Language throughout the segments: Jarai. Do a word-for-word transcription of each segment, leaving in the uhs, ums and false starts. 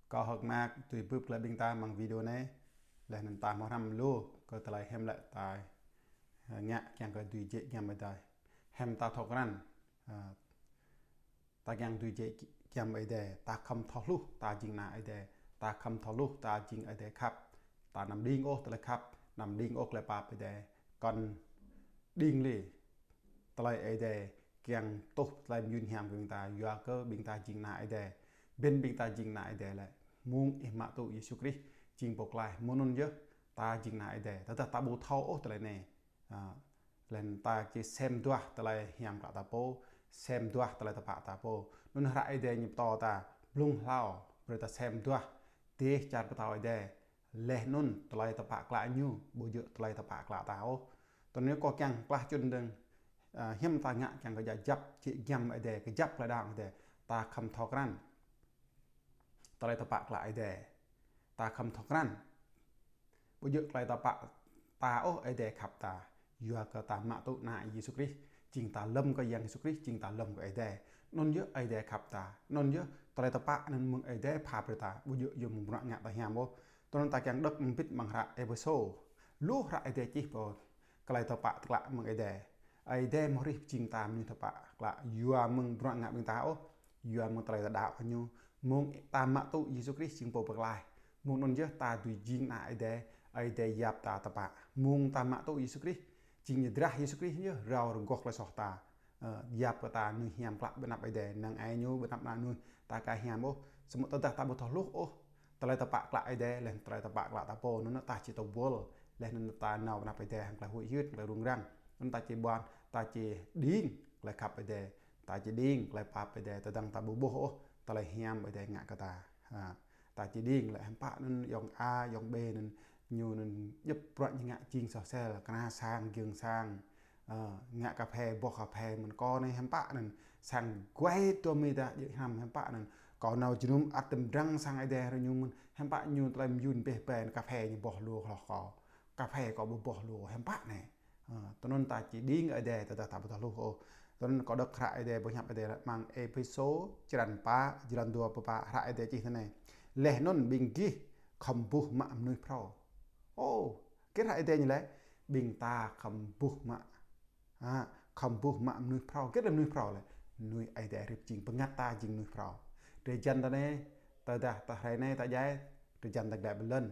Kâo hơ̆k mơak dưi bưp glaĭ ƀing ta amăng video anai. Laih anŭn ta hmâo hrăm lu kơ tơlơi hiam lĕ ta, ơ, ngă kiăng kơ dưi jĕ giăm Ơi Adai. Hiam ta thâo krăn, ơ, ta kiăng dưi jĕ giăm Ơi Adai, ta khŏm thâo hluh ta jing ană Ơi Adai, ta khŏm thâo hluh ta jing Ơi Adai khăp. Ta anăm đing ôh tơlơi khăp, anăm đing ôh tơlơi pap Ơi Adai. Kŏn đing lĕ tơlơi Ơi Adai kiăng tuh tơlơi mơyŭn hiam kơ ƀing ta, yua kơ ƀing ta jing ană Ơi Adai. Ƀing ƀing ta jing ană Ơi Adai lĕ, mơ̆ng ih mă tŭ Yêsu Krist jing Pô Pơklaih, mơ̆ng anŭn yơh ta jing ană Ơi Adai. Tơdah ta ƀu thâo ôh tơlơi anai, ơ, laih anŭn ta či sem duah tơlơi hiam klă ta pô, sem duah tơlơi tơpă ta pô. Anŭn hră Ơi Adai ñu pơtô ta, blung hlâo, brơi ta sem duah dêh čar pơtao Ơi Adai. Laih anŭn tơlơi tơpă klă ñu, ƀu djơ̆ tơlơi tơpă klă ta ôh. Tui anŭn kâo kiăng klah čun dơ̆ng, ơ, hiam ta ngă kiăng kơ djă kjăp, jĕ giăm Ơi Adai, kjăp tơlơi đaŏ Ơi Adai, ta khŏm thâo krăn tơlơi tơpă klă Ơi Adai. Ta khŏm thâo krăn ƀu djơ̆ tơlơi tơpă ta ôh Ơi Adai khăp ta. Yua kơ ta mă tŭ ană Yêsu Krist, jing ta lơ̆m kơ Yang Yêsu Krist, jing ta lơ̆m kơ Ơi Adai. Anŭn yơh Ơi Adai khăp ta. Anŭn yơh tơlơi tơpă anŭn mơ̆ng Ơi Adai pha brơi ta, ƀu djơ̆ yua mơ̆ng bruă ngă ta hiam ôh. Tui anŭn ta kiăng đŏk mbĭt amăng hră Êphêsô. Lu hră Ơi Adai čih pô tơlơi tơpă klă mơ̆ng Ơi Adai. Ơi Adai hmâo hrih pơjing ta mơnuih tơpă klă, yua mơ̆ng bruă ngă ƀing ta ôh, yua mơ̆ng tơlơi ta đaŏ kơ ñu, mơ̆ng ta mă tŭ Yêsu Krist jing Pô Pơklaih. Mơ̆ng anŭn yơh ta dưi jing ană Ơi Adai, Ơi Adai yap ta tơpă. Mơ̆ng ta mă tŭ Yêsu Krist, jing ñu drah Yêsu Krist yơh rao rơgoh tơlơi soh ta. Ơ, yap kơ ta mơnuih hiam klă ƀơi anăp Ơi Adai, năng ai ñu ƀơi anăp ană mơnuih ta ka hiam ôh. Samơ̆ tơdah ta ƀu thâo hluh ôh tơlơi tơpă klă Ơi Adai, laih anŭn tơlơi tơpă klă ta pô, anŭn ta či tơwơl, laih anŭn ta nao ƀơi anăp Ơi Adai hăng tơlơi huĭ hyưt, tơlơi rŭng răng. Anŭn ta či ƀuăn, ta či đing tơlơi khăp Ơi Adai, ta či đing tơlơi pap Ơi Adai, tơdang ta ƀu ƀuh ôh tơlơi hiam Ơi Adai ngă kơ ta. Ha, ta či đing lĕ hiư̆m pă anŭn ayŏng A, ayŏng B anŭn ñu anŭn djŏp bruă ñu ngă jing soh sel, kơna sang, giŏng sang, ơ, ngă kơphê, boh kơphê mơ̆n kâo anai hiư̆m pă anŭn, sang guai tơm ih dah jĕ hnam hiư̆m pă anŭn. Kâo nao jơnum ăt tơm drăng sang Ơi Adai ră ñu mơ̆n, hiư̆m pă ñu tơlơi mơyŭn bĕ bĕ kơphê ñu boh lu hloh kâo. Kơphê kâo ƀu boh lu hiư̆m pă anai. Ơ, tui anŭn ta či đing Ơi Adai tơdah ta ƀu thâo hluh ôh. Tui anŭn kâo đŏk hră Ơi Adai boh hiăp Ơi Adai lĕ amăng Êphêsô črăn pă, jơlan dua pluh pă, hră Ơi Adai čih tui anai. Laih anŭn ƀing gih khŏm buh mă mơnuih phrâo. Ô, hơget hră Ơi Adai ñu laĭ, ƀing ta khŏm buh mă. Ha, khŏm buh mă mơnuih phrâo. Hơget lĕ mơnuih phrâo lĕ? Mơnuih Ơi Adai hrih pơjing, bơngăt ta jing mơnuih phrâo. Drơi jan ta anai, tơdah ta hrơi anai ta djai, drơi jan ta glaĭ ƀơi lŏn,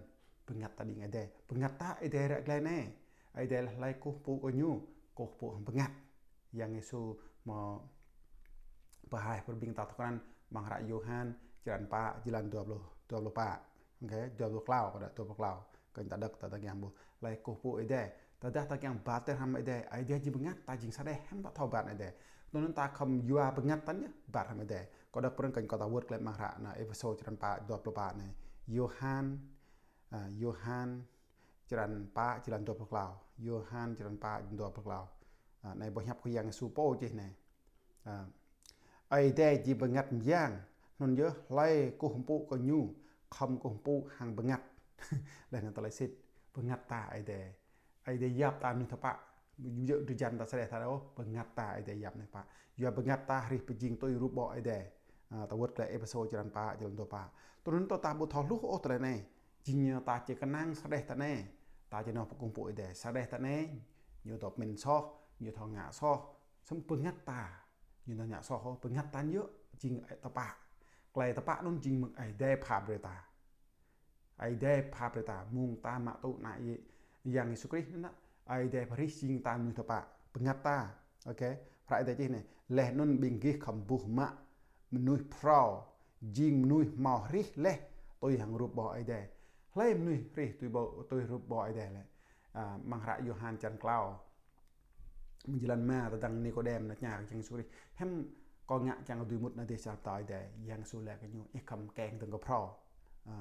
bơngăt ta đing Ơi Adai. Bơngăt ta Ơi Adai ră glaĭ anai. Ơi Adai laih hlơi kơkuh pơpŭ kơ ñu, kơkuh pơpŭ hăng bơngăt. Yang Yêsu hmâo pơhaih brơi ƀing ta thâo krăn amăng hră Yôhan črăn pă, jơlan dua pluh, dua pluh pă. Ôkê, dua pluh klâo, kâo đŏk dua pluh klâo. Kơnh ta đŏk ta, ta kiăng ƀuh. Hlơi kơkuh pơpŭ Ơi Adai. Tơdah ta kiăng bat tơlơi hrăm Ơi Adai, Ơi Adai jing bơngăt, ta jing sa đeh, hiư̆m ta thâo bat Ơi Adai. Tui anŭn ta khŏm yua bơngăt ta anŭn yơh bat hrăm Ơi Adai. Kâo đŏk prŏng kơnh kâo ta wơ̆t glaĭ amăng hră anŭn Êphêsô črăn pă, dua pluh pă anai. Yôhan, ơ, Yôhan črăn pă, jơlan dua pluh klâo. Yôhan črăn pă, dua pluh klâo. Ơ, anai boh hiăp kơ Yang Yêsu pô čih anai. Ơ, Ơi Adai jing bơngăt mơyang, anŭn yơh hlơi kơkuh pơpŭ kơ ñu, khŏm kơkuh pơpŭ hăng bơngăt. Laih anŭn tơlơi sĭt, bơngăt ta Ơi Adai. Ơi Adai yap ta mơnuih tơpă. Ƀu djơ̆ drơi jan ta sa đeh ta ôh, bơngăt ta Ơi Adai yap mơnuih tơpă. Yua bơngăt ta hrih pơjing tui rup ƀô̆ Ơi Adai. Ơ, ta wơ̆t glaĭ Êphêsô črăn pă, jơlan dua pă. Tui anŭn tơdah ta ƀu thâo hluh ôh tơlơi anai, jing ñu ta či kơnang sa đeh ta anai, ta či nao pơkơkuh pơpŭ Ơi Adai. Sa đeh ta anai, ñu thâo pơmĭn soh, ñu thâo ngă soh. Samơ̆ bơngăt ta, ñu thâo ngă soh ôh, bơngăt ta anŭn yơh jing tơpă. Tơlơi tơpă anŭn jing mơ̆ng Ơi Adai pha brơi ta. Ơi Adai pha brơi ta, mơ̆ng ta mă tŭ ană Yang Yêsu Krist anŭn, Ơi Adai pha hrih jing ta mơnuih tơpă, bơngăt ta. Ôkê, hră Ơi Adai čih anai, laih anŭn ƀing gih khŏm buh mă mơnuih phrâo, jing mơnuih hmâo hrih laih tui hăng rup ƀô̆ Ơi Adai. Hlơi mơnuih hrih tui ƀô̆, tui rup ƀô̆ Ơi Adai lĕ? Ơ, amăng hră Yôhan črăn klâo, mơ̆ng jơlan rơma, tơdang Nikôđem nao tơña kơ Yang Yêsu Krist: Hiư̆m kâo ngă kiăng dưi mŭt nao dêh čar pơtao Ơi Adai? Yang Yêsu laĭ kơ ñu: Ih khŏm keng dơ̆ng kơ phrâo. Ơ.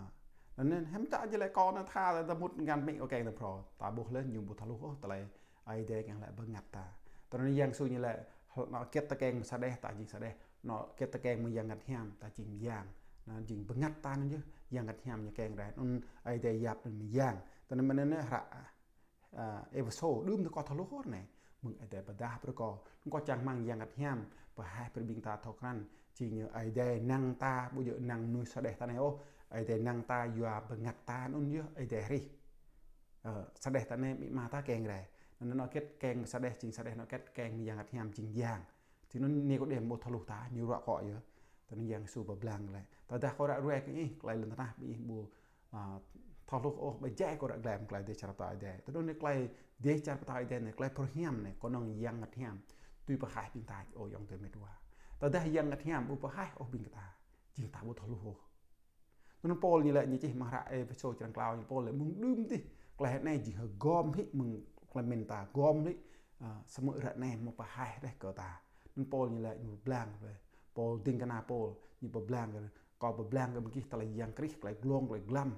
Anŭn hiư̆m čă či laĭ kâo nao tha ta mŭt ngăn mĭ kâo keng dơ̆ng phrâo. Ta ƀuh laih ñu ƀu thâo hluh ôh tơlơi Ơi Adai kiăng laĭ bơngăt ta. Tui anŭn Yang Yêsu ñu laĭ: Hơnăl hơget ta keng mơ̆ng sa đeh, ta jing sa đeh. Hơnăl hơget ta keng mơ̆ng Yang Bơngăt Hiam, ta jing mơyang. Anŭn jing bơngăt ta anŭn yơh, Yang Bơngăt Hiam ñu keng rai. Anŭn Ơi Adai yap anŭn mơyang. Tui anŭn mơ̆n anai hră, ơ, Êphêsô, đưm tơ kâo thâo hluh ôh anai. Mơ̆ng Ơi Adai pơdah brơi kâo. Anŭn kâo čang rơmang Yang Bơngăt Hiam pơhaih brơi ƀing ta thâo krăn. Jing ñu Ơi Adai năng ta, ƀu djơ̆ năng mơnuih sa đeh ta anai ôh. Ơi Adai năng ta yua bơngăt ta anŭn yơh Ơi Adai hrih. Ơ, sa đeh ta anai amĭ ama ta kiăng rai. Anŭn anŏ hơget kiăng sa đeh, jing sa đeh anŏ hơget kiăng mơ̆ng Yang Bơngăt Hiam jing yang. Tui anŭn Nikôđem ƀu thâo hluh ta, ñu ruă akŏ yơh. Tui anŭn Yang Yêsu pơblang lĕ: Tơdah kâo ră ruai kơ ih, tơlơi lŏn tơnah ƀing ih ƀu, a, thâo hluh ôh, ƀu djai kâo ră glăm tơlơi dêh čar pơtao Ơi Adai. Tui anŭn anai tơlơi dêh čar pơtao Ơi Adai anai, tơlơi phrâo hiam anai, kơnơ̆ng Yang Bơngăt Hiam dưi pơhaih ƀing ta, ơ ayŏng adơi met wa. Tơdah Yang Bơngăt Hiam ƀu pơhaih ôh ƀing ta, jing ta ƀu thâo hluh ôh. Anŭn Pôl ñu laĭ, ñu čih amăng hră Êphêsô črăn klâo, ñu Pôl laĭ mơ̆ng đưm adih, tơlơi anai jing hơgŏm hĭ mơ̆ng tơlơi mĭn ta, gŏm hĭ, a, samơ̆ ră anai hmâo pơhaih laih kơ ta. Anŭn Pôl ñu laĭ, ñu pơblang, Pôl ding kơna Pôl, ñu pơblang kơ, kâo pơblang kơ ƀing gih tơlơi Yang Krist, tơlơi glông, tơlơi glăm.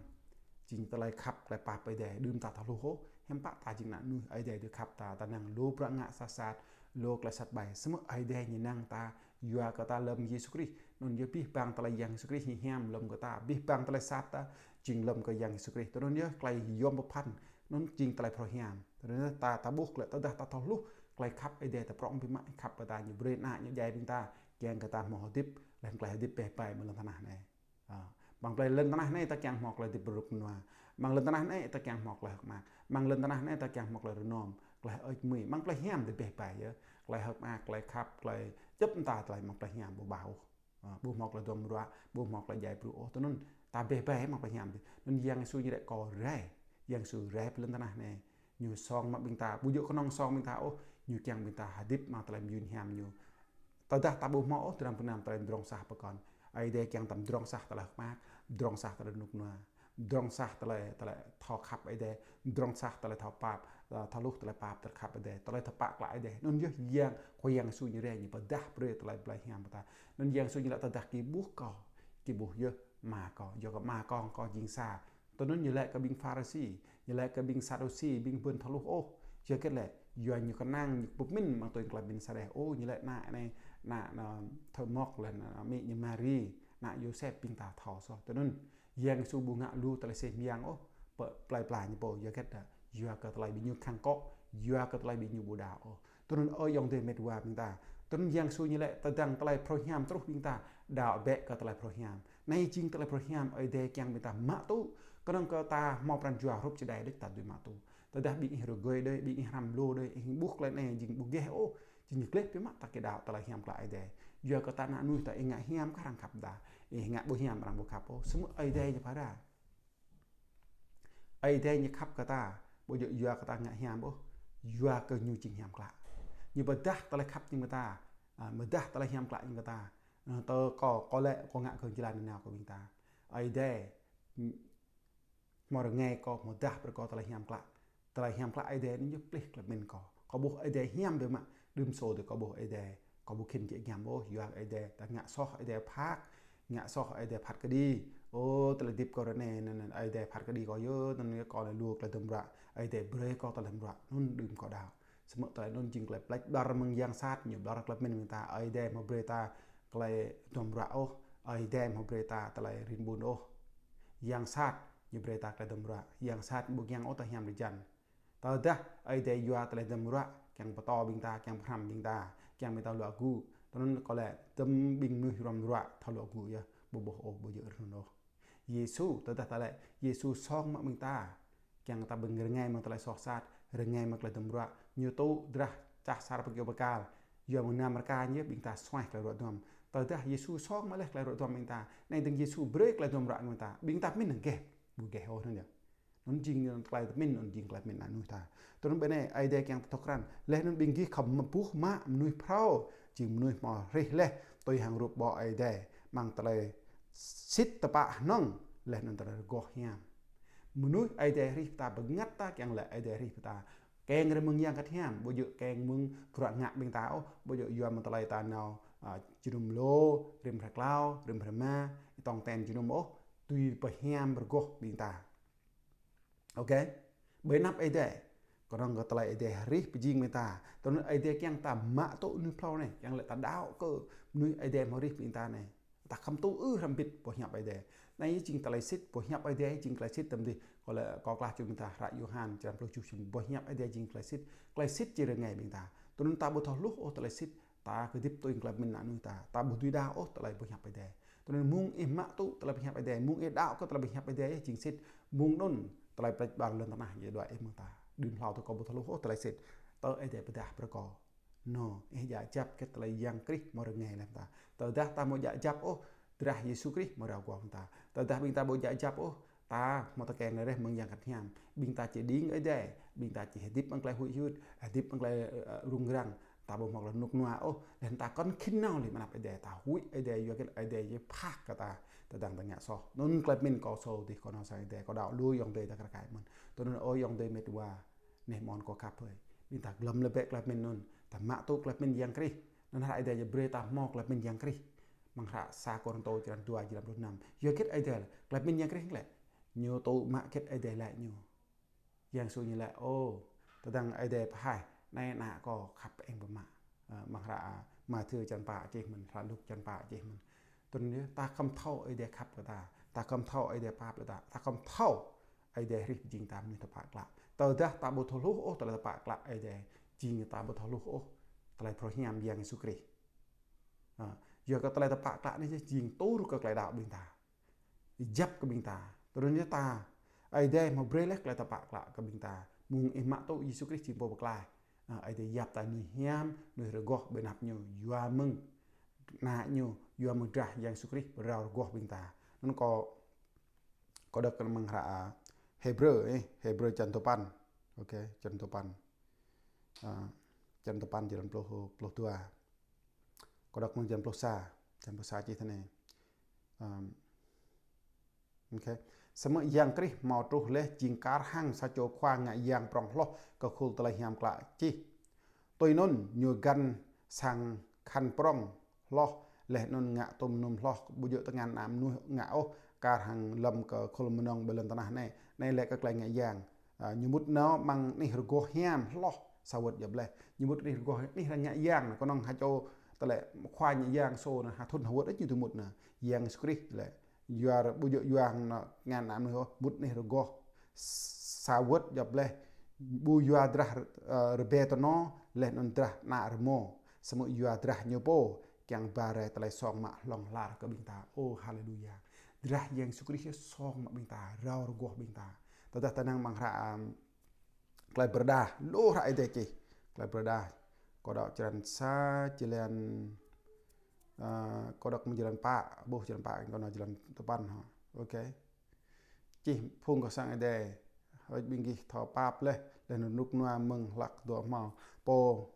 Jing tơlơi khăp, tơlơi pap Ơi Adai, đưm ta thâo hluh ôh, hiư̆m pă ta jing ană mơnuih Ơi Adai dưi khăp ta, ta năng lu bruă ngă sat sat, lu tơlơi sat ƀai. Samơ̆ Ơi Adai ñu năng ta, yua kơ ta lơ̆m Yêsu Krist. Anŭn yơh abih bang tơlơi Yang Yêsu Krist ñu hiam lơ̆m kơ ta, abih bang tơlơi sat ta jing lơ̆m kơ Yang Yêsu Krist. Tui anŭn yơh tơlơi yom pơphan, anŭn jing tơlơi phrâo hiam. Tui anŭn yơh ta, ta ƀuh lĕ tơdah ta thâo hluh tơlơi khăp Ơi Adai ta prŏng biă mă khăp kơ ta, ñu brơi ană ñu djai ƀing ta, kiăng kơ ta hmâo hơdip, laih anŭn tơlơi hơdip pĕ pai amăng lŏn tơnah anai. A, amăng plei lŏn tơnah anai ta kiăng hmâo tơlơi hơdip rơnŭk rơnua. Amăng lŏn tơnah anai ta kiăng hmâo tơlơi hơ̆k mơak. Amăng lŏn tơnah anai ta kiăng hmâo tơlơi rơnŏm, tơlơi hơơč hơmưi. Amăng plei hiam tơlơi pĕ pai yơh. Tơlơi hơ̆k mơak, tơlơi khăp, tơlơi djŏp mơta tơlơi amăng plei hiam ƀu ƀuh ôh. A, ƀu hmâo tơlơi duăm ruă, ƀu hmâo tơlơi djai brŭ ôh. Tui anŭn ta pĕ pai amăng plei hiam. Anŭn Yang Yêsu ñu laĭ kâo rai. Yang Yêsu rai pơ lŏn tơnah anai. Ñu song mă ƀing ta, ƀu djơ̆ kơnơ̆ng song ƀing ta ôh, ñu kiăng ƀing ta hơdip amăng tơlơi mơyun hiam ñu. Tơdah ta ƀu hmâo ôh, tơdang pơnam tơlơi pơdrŏng sah pơkŏn. Ơi Adai kiăng ta pơdrŏng sah tơlơi hơ̆k mơak, pơdrŏng sah tơlơi rơnŭk rơnua, pơdrŏng sah tơlơi, tơlơi thâo khăp Ơi Adai, pơdrŏng sah tơlơi thâo pap, ơ, thâo hluh tơlơi pap, tơlơi khăp Ơi Adai, tơlơi thâo pă klă Ơi Adai. Anŭn yơh Yang, Khua Yang Yêsu ñu rai ñu pơdah brơi tơlơi plei hiam pơ ta. Anŭn Yang Yêsu ñu laĭ tơdah gih ƀuh kâo, gih ƀuh yơh Ama kâo, yua kơ Ama kâo, kâo jing sa. Tui anŭn ñu laĭ kơ ƀing Pharisi, ñu laĭ kơ ƀing Sadusi, ƀing ƀu thâo hluh ôh. Yua hơget lĕ, yua ñu kơnang, ñu pơmĭn amăng tui tơlơi pơmĭn sa đeh. Ơ, ñu laĭ ană anai, ană, ană thâo mŏk lĕ, ană amĭ ñu Mari, ană Yôsep ƀing ta thâo soh. Tui anŭn, Yang Yêsu ƀu ngă lu tơlơi sĭ mơyang ôh, pơ plei pla ñu pô, yua hơget lĕ, yua kơ tơlơi ƀing ñu khăng akŏ, yua kơ tơlơi ƀing ñu ƀu đaŏ ôh. Tui anŭn ơ ayŏng adơi met wa ƀing ta. Tui anŭn Yang Yêsu ñu laĭ tơdang tơlơi phrâo hiam truh ƀing ta, đaŏ bĕ kơ tơlơi phrâo hiam. Anai jing tơlơi phrâo hiam Ơi Adai kiăng ƀing ta mă tŭ. Kơnơ̆ng kơ ta hmâo pran jua hrup čơđai đôč ta dưi mă tŭ. Tơdah ƀing ih rơgơi đơi, ƀing ih hrăm lu đơi, ih ƀuh tơlơi anai jing ƀu gêh ôh. Jing ñu gleh biă mă ta kơ đaŏ tơlơi hiam klă Ơi Adai. Yua kơ ta ană mơnuih ta ih ngă hiam kơ arăng khăp ta. Ih ngă ƀu hiam arăng ƀu khăp ôh. Samơ̆ Ơi Adai ñu phara. Ơi Adai ñu khăp kơ ta, ƀu djơ̆ yua kơ ta ngă hiam ôh, yua kơ ñu jing hiam klă. Ñu pơdah tơlơi khăp ñu kơ ta, a, pơdah tơlơi hiam klă ñu kơ ta. A, tơ kâo, kâo lĕ, kâo ngă kơ jơlan nanao kơ ƀing ta. Ơi Adai, hmâo rơngai kâo, hmâo pơdah brơi kâo tơlơi hiam klă. Tơlơi hiam klă Ơi Adai anai ñu plih tơlơi pơmĭn kâo. Kâo ƀuh Ơi Adai hiam biă mă, đưm sô tơ kâo ƀuh Ơi Adai. Kâo ƀu khĭn jĕ giăm ôh, yua Ơi Adai, ta ngă soh Ơi Adai phat, ngă soh Ơi Adai phat kơđi. Ơ, tơlơi hơdip kâo ră anai, anŭn, anŭn, Ơi Adai phat kơđi kâo yơh, anŭn kâo lĕ lu tơlơi duăm ruă, Ơi Adai brơi kâo tơlơi duăm ruă, anŭn đưm kâo đaŏ. Samơ̆ tơlơi anŭn jing tơlơi pleč ƀlŏr mơ̆ng yang sat, ñu ƀlŏr tơlơi pơmĭn ƀing ta, Ơi Adai hmâo brơi ta tơlơi duăm ruă ôh, Ơi Adai hmâo brơi ta tơlơi rin ƀun ôh. Yang sat, ñu brơi ta tơlơi duăm ruă, yang sat ƀu kiăng ôh ta hiam drơi jan. Tơdah Ơi Adai yua tơlơi duăm ruă, kiăng pơtô ƀing ta, kiăng pơhrăm ƀing ta, kiăng ƀing ta luă gŭ. Tui anŭn kâo laĭ, tơm ƀing mơnuih duăm ruă, thâo luă gŭ yơh, ƀu ƀuh ôh, ƀu djơ̆ rơnŭk ôh. Yêsu, tơdah ta laĭ, Yêsu song mă ƀing ta, kiăng ta ƀing rơngai mơ̆ng tơlơi soh sat, rơngai mơ̆ng tơlơi duăm ruă, ñu tŭ drah čah sar pơkiaŏ pơkal. Yua mơ̆ng nam rơka ñu, ƀing ta suaih tơlơi ruă duăm. Tơdah Yêsu song mă laih tơlơi ruă duăm ƀing ta, anai dơ̆ng Yêsu brơi tơlơi duăm ruă ƀing ta, ƀing ta pơmĭn gêh, ƀu gêh ôh anŭn yơh. Anŭn jing tơlơi pơmĭn, anŭn jing tơlơi pơmĭn anŭn ta. Tui anŭn bơnai, Ơi Adai kiăng ta thâo krăn. Laih anŭn ƀing gih khŏm ƀuh mă mơnuih phrâo, jing mơnuih hmâo hrih laih, tui hăng rup ƀô̆ Ơi Adai. Amăng tơlơi sĭt tơpă hơnơ̆ng, laih anŭn tơlơi rơgoh hiam. Mơnuih Ơi Adai hrih pơ ta, bơngăt ta kiăng laĭ Ơi Adai hrih pơ ta. Kiăng rai mơ̆ng Yang Bơngăt Hiam, ƀu djơ̆ kiăng mơ̆ng bruă ngă ƀing ta ôh, ƀu djơ̆ yua mơ̆ng tơlơi ta nao, a, jơnum lô, rĭm hrơi klâo, rĭm hrơi rơma, tong ten jơnum ôh, tui pơhiam rơgoh ƀing ta. Ôkê. Ƀơi anăp Ơi Adai. Kơnơ̆ng kơ tơlơi Ơi Adai hrih pơjing ƀing ta. Tui anŭn Ơi Adai kiăng ta mă tŭ mơnuih phrâo anai. Kiăng laĭ ta đaŏ kơ mơnuih Ơi Adai hmâo hrih ƀing ta anai. Ta khŏm tŭ ư hrŏm hơbĭt boh hiăp Ơi Adai. Anai jing tơlơi sĭt, boh hiăp Ơi Adai jing tơlơi sĭt tơm dih. Kâo laĭ kâo klah čun ƀing ta hră Yôhan črăn pluh tơjuh, boh hiăp Ơi Adai jing tơlơi sĭt. Tơlơi sĭt či rơngai ƀing ta. Tui anŭn ta ƀu thâo hluh ôh tơlơi sĭt. Ta kơdip tui tơlơi pơmĭn ană mơnuih ta. Ta ƀu dưi đaŏ ôh tơlơi boh hiăp Ơi Adai. Tui anŭn mơ̆ng ih mă tŭ tơlơi pơhiăp Ơi Adai, mơ̆ng ih đaŏ kơ tơlơi pơhiăp Ơi Adai, jing sĭt mơ̆ng anŭn tơlơi pơlač ƀar lŏn tơnah ñu đuaĭ ih mơ̆ng ta. Đưm hlâo tui kâo ƀu thâo hluh ôh tơlơi sĭt. Tơ Ơi Adai pơdah brơi kâo. Nô, ih djă djăp hơget tơlơi Yang Krist hmâo rơngai lĕ ta. Tơdah ta hmâo djă djăp ôh drah Yêsu Krist hmâo rao rơgoh ƀing ta. Tơdah ƀing ta ƀu djă djăp ôh, ta hmâo tơkeng rơreh mơ̆ng Yang Bơngăt Hiam. Ƀing ta či đing Ơi Adai, ƀing ta či hơdip amăng tơlơi huĭ hyưt, hơdip amăng tơlơi, ơ, ơ, rŭng răng. Ta ƀu hmâo tơlơi rơnŭk rơnua ôh, laih anŭn ta kŏn khĭn nao lĕ mơ̆ng anăp Ơi Adai, ta huĭ Ơi Adai, yua hơget Ơi Adai či phak kơ ta, tơdang ta ngă soh. Anŭn tơlơi pơmĭn kâo sô dih kâo nao sang Ơi Adai, kâo đaŏ lu ayŏng adơi ta kar kaĭ mơ̆n. Tui anŭn ơ ayŏng adơi met wa, neh mon kâo khăp hơi. Ƀing ta glŏm lĕ bĕ tơlơi pơmĭn anŭn. Ta mă tŭ tơlơi pơmĭn Yang Krist. Anŭn hră Ơi Adai či brơi ta hmâo tơlơi pơmĭn Yang Krist. Amăng hră sa Kôrintô črăn dua, jơlan pluh năm. Yua hơget Ơi Adai, tơlơi pơmĭn Yang Krist lĕ. Ñu tŭ mă hơget Ơi Adai laĭ ñu. Yang Yêsu ñu laĭ, ô, tơdang Ơi Adai pơhaih, anai ană kâo khăp eng pơmă. Ơ, amăng hră, a, Mathiơ črăn pă čih mơ̆n, hră Luk črăn pă čih mơ̆n. Tui anŭn yơh, ta khŏm thâo Ơi Adai khăp kơ ta, ta khŏm thâo Ơi Adai pap kơ ta, ta khŏm thâo Ơi Adai hrih pơjing ta mơnuih tơpă klă. Tơdah ta ƀu thâo hluh ôh tơlơi tơpă klă Ơi Adai, jing ta ƀu thâo hluh ôh tơlơi phrâo hiam Yang Yêsu Krist. Ơ, yua kơ tơlơi tơpă klă anai yơh jing tur kơ tơlơi đaŏ ƀing ta. Djăp kơ ƀing ta. Tui anŭn yơh ta, Ơi Adai hmâo brơi laih tơlơi tơpă klă kơ ƀing ta. Mơ̆ng ih mă tŭ Yêsu Krist jing Pô Pơklaih. Ơ, Ơi Adai yap ta mơnuih hiam, mơnuih rơgoh ƀơi anăp ñu, yua mơ̆ng ană ñu, yua mơ̆ng drah Yang Yêsu Krist pơrao rơgoh ƀing ta. Anŭn kâo, kâo đŏk kơ amăng hră, a, Hêbrơ, ơ, Hêbrơ črăn tơpăn. Ôkê, črăn tơpăn. A, črăn tơpăn, jơlan pluh, pluh dua. Kâo đŏk mơ̆ng jơlan pluh sa, jơlan pluh sa čih tui anai. Ơ, ôkê. Samơ̆ Yang Krist hmâo truh laih jing kar hăng sa čô khua ngă yang prŏng hloh kơ khul tơlơi hiam klă čih. Tui anŭn ñu găn sang khăn prŏng hloh laih anŭn ngă tôm num hloh ƀu djơ̆ tơngan ană mơnuih ngă ôh, kar hăng lŏm kơ khul mơnơ̆ng ƀơi lŏn tơnah anai. Anai laĭ kơ tơlơi ngă yang. A, ñu mŭt nao amăng anih rơgoh hiam hloh sa wơ̆t djŏp laih. Ñu mŭt anih rơgoh, anih arăng ngă yang, kơnơ̆ng ha čô tơlơi khua ngă yang sô anŭn ha thŭn ha wơ̆t ih ñu tŭ mŭt anŭn. Yang Yêsu Krist lĕ, yua ƀu djơ̆ yua hăng ană, tơngan ană mơnuih ôh, mŭt anih rơgoh sa wơ̆t djŏp laih. Ƀu yua drah, ơ, rơbê tơno, laih anŭn drah ană rơmô. Samơ̆ yua drah ñu pô, kiăng ba rai tơlơi song mă hlŏng lar kơ ƀing ta. Ô, haleluya. Drah Yang Yêsu Krist song mă ƀing ta, rao rơgoh ƀing ta. Tơdah ta năng amăng hră, ưm, Tơlơi Pơrơđah, lu hră Ơi Adai čih. Tơlơi Pơrơđah, kâo đŏk črăn sa, jơlan, ơ, kâo đŏk mơ̆ng jơlan pă, ƀuh jơlan pă, kâo nao jơlan tơpăn hŏ. Ôkê. Čih phung kơ sang Ơi Adai, hơơč ƀing gih thâo pap laih, laih anŭn rơnŭk rơnua mơ̆ng hlăk dŏ hmâo. Pô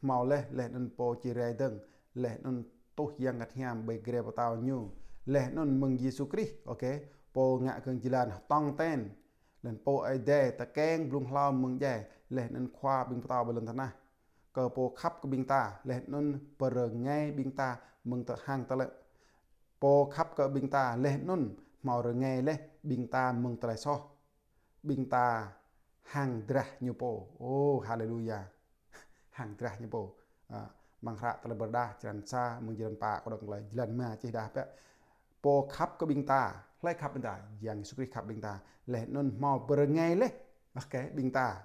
hmâo laih, laih anŭn pô či rai dơ̆ng, laih anŭn tuh Yang Bơngăt Hiam ƀơi grê pơtao ñu, laih anŭn mơ̆ng Yêsu Krist, ôkê, pô ngă kơ̆ng jơlan hơtŏng ten, laih anŭn pô Ơi Adai tơkeng blung hlâo mơ̆ng djai, laih anŭn khua ƀing pơtao ƀơi lŏn tơnah. Kơ pô khăp kơ ƀing ta, laih anŭn pơrơngai ƀing ta mơ̆ng tơ hăng tơlơi. Pô khăp kơ ƀing ta, laih anŭn hmâo rơngai laih ƀing ta mơ̆ng tơlơi soh. Ƀing ta hăng drah ñu pô. Ô, haleluya. Hăng drah ñu pô. A, amăng hră Tơlơi Pơrơđah, črăn sa, mơ̆ng jơlan pă, kâo đŏk tơlơi jơlan rơma čih đah pĕ. Pô khăp kơ ƀing ta, hlơi khăp ƀing ta, Yang Yêsu Krist khăp ƀing ta. Laih anŭn hmâo pơrơngai laih, ôkê, ƀing ta.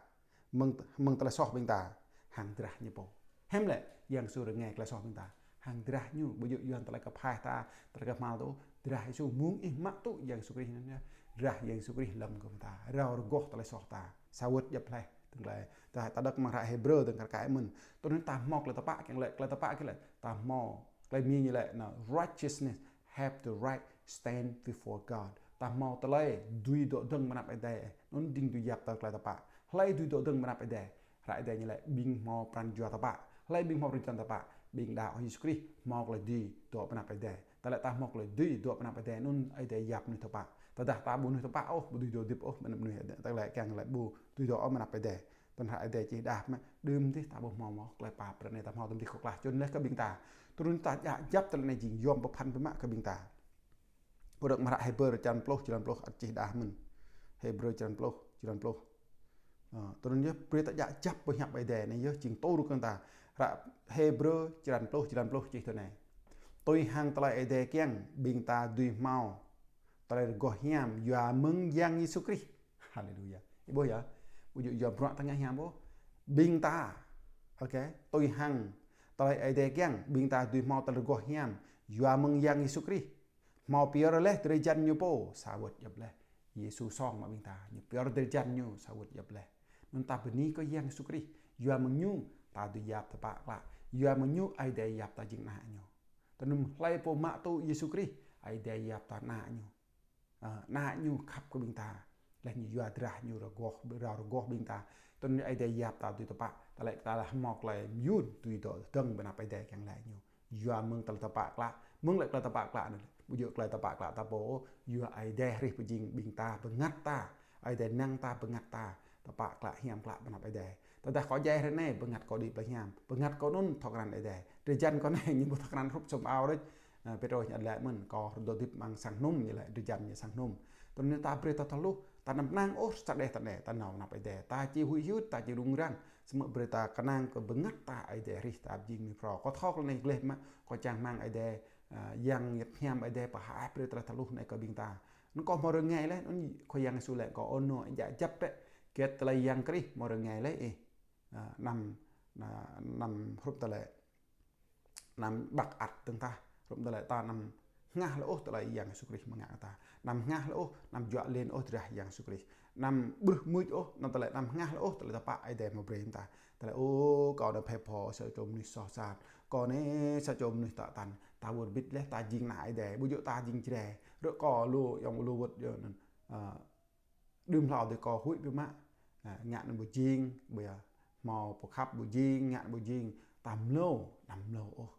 Mơ̆ng, mơ̆ng tơlơi soh ƀing ta, hăng drah ñu pô. Hiư̆m lĕ, Yang Yêsu rơngai tơlơi soh ƀing ta. Hăng drah ñu, ƀu djơ̆ yua hăng tơlơi kơphai ta, tơlơi kơhma̱l tŭ, drah Yêsu mơ̆ng ih mă tŭ Yang Yêsu Krist anŭn yơh. Drah Yang Yêsu Krist lŏm kơ ƀing ta. Rao rơgoh tơlơi soh ta. Sa wơ̆t djŏp laih. Tơlơi, ta, ta đŏk amăng hră Hêbrơ tơlơi kar kaĭ mơ̆n. Tui anŭn ta hmâo tơlơi tơpă kiăng lĕ, tơlơi tơpă kiăng lĕ. Ta hmâo, tơlơi Mi ñu laĭ anŭn righteousness have the right stand before God. Ta hmâo tơlơi dưi dŏ dơ̆ng ƀơi anăp Ơi Adai. Anŭn jing dưi yap tơlơi tơpă. Hlơi dưi dŏ dơ̆ng ƀơi anăp Ơi Adai. Hră Ơi Adai ñu laĭ ƀing hmâo pran jua tơpă. Hlơi ƀing hmâo pran jua tơpă. Ƀing đaŏ Yêsu Krist hmâo tơlơi dưi dŏ ƀơi anăp Ơi Adai. Tơlơi ta hmâo tơlơi dưi dŏ ƀơi anăp Ơi Adai anŭn Ơi Adai yap mơnuih tơpă. Tơdah ta ƀu mơnuih tơpă ôh, ƀu dưi dŏ hơdip ôh, mơnuih tơlơi kiăng lĕ ƀu dưi dŏ ƀơi anăp Ơi Adai. Tơlơi Ơi Adai čih đah mơ̆, đưm dih ta ƀu hmâo mơ̆, tơlơi pap ră anai ta hmâo tơlơi dih kơ klah. Čun laih kơ ƀing ta. Tui anŭn ta djă djăp tơlơi anai jing yom pơphan biă mă kơ ƀing ta. Kâo đŏk amăng hră Hêbrơ črăn pluh, jơlan pluh, ăt čih đah mơ̆n. Hêbrơ črăn pluh, jơlan pluh. Ơ, tui anŭn yơh, brơi ta djă djăp boh hiăp Ơi Adai anai yơh, jing tơlơi kơ ta. Hră Hêbrơ črăn pluh, jơlan pluh čih tui anai. Tui hăng tơlơi Ơi Adai kiăng, ƀing ta dưi hmâo tơlơi rơgoh hiam yua mơ̆ng Yang Yêsu Krist. Haleluya. Ih ƀuh yơh. Ƀu djơ̆ yua bruă ta ngă hiam ƀuh. Ƀing ta. Ôkê. Tui hăng tơlơi Ơi Adai kiăng, ƀing ta dưi hmâo tơlơi rơgoh hiam yua mơ̆ng Yang Yêsu Krist. Hmâo pơyơr laih drơi jăn ñu pô, sa wơ̆t djŏp laih. Yêsu song mă ƀing ta, ñu pơyơr drơi jăn ñu, sa wơ̆t djŏp laih. Anŭn ta bơni kơ Yang Yêsu Krist, yua mơ̆ng ñu, ta dưi yap tơpă klă, yua mơ̆ng ñu Ơi Adai yap ta jing ană ñu. Tui anŭn hlơi pô mă tŭ Yêsu Krist, Ơi Adai yap ta ană ñu. Ơ, ană ñu khăp kơ ƀing ta. Laih ñu yua drah ñu rơgoh, rao rơgoh ƀing ta. Tui anŭn Ơi Adai yap ta dưi tơpă, tơlơi ta laĭ hmâo tơlơi mơyŭn dưi dŏ dơ̆ng ƀơi anăp Ơi Adai kiăng laĭ ñu. Yua mơ̆ng tơlơi tơpă klă, mơ̆ng laĭ tơlơi tơpă klă anŭn. Ƀu djơ̆ tơlơi tơpă klă ta pô, yua Ơi Adai hrih pơjing ƀing ta, bơngăt ta. Ơi Adai năng ta, bơngăt ta. Tơpă klă hiam klă ƀơi anăp Ơi Adai. Tơdah kâo djai hrơi anai, bơngăt kâo đĭ plơi hiam. Bơngăt kâo anŭn thâo krăn Ơi Adai. Drơi jăn kâo anai ñu ƀu thâo krăn hrup sum ao đôč. Ơ, Pêtrôs ñu laĭ mơ̆n, kâo rơdŏ hơdip amăng sang hnŭm, ñu laĭ drơi jăn ñu sang hnŭm. Tui anŭn ta brơi ta thâo hluh, ta anăm kơnang ôh sa đeh ta anai, ta nao anăp Ơi Adai. Ta či huĭ hyưt, ta či rŭng răng. Samơ̆ brơi ta kơnang kơ bơngăt ta Ơi Adai hrih ta pơjing mơnuih phrâo. Kâo thâo kơ anai gleh mă, kâo čang rơmang Ơi Adai, ơ, Yang Bơngăt Hiam Ơi Adai pơhaih brơi tơlơi thâo hluh anai kơ ƀing ta. Anŭn kâo hmâo rơngai laih, anŭn Khua Yang Yêsu laĭ kâo ôh nô, djă djăp bĕ. Hơget tơlơi Yang Krist hmâo rơngai laih ih. Ơ, anăm, anăm, anăm hrup tơlơi anăm ƀăk ăt dơ̆ng tah, hrup tơlơi ta anăm hngah lĕ ôh tơlơi Yang Yêsu Krist mơ̆ng ngă ta. Anăm hngah lĕ ôh, anăm juă lin ôh drah Yang Yêsu Krist. Anăm ƀrưh mưč ôh, anăm tơlơi anăm hngah lĕ ôh tơlơi tơpă Ơi Adai mă brơi ta. Tơlơi, ô, kâo anai phe pho sa čô mơnuih soh sat. Kâo anai sa čô mơnuih tă tăn. Ta wơr bĭt laih ta jing ană Ơi Adai. Ƀu djơ̆ ta jing Jrai. Rơ̆ kâo lu, yŏng lu wơ̆t yơh anŭn. Ơ, đưm hlâo dih kâo huĭ biă mă, ơ, ngă anŭn ƀu jing, ƀu yơh, hmâo pơkhăp ƀu jing, ngă anŭn ƀu jing, ta mlâo, anăm mlâo ôh.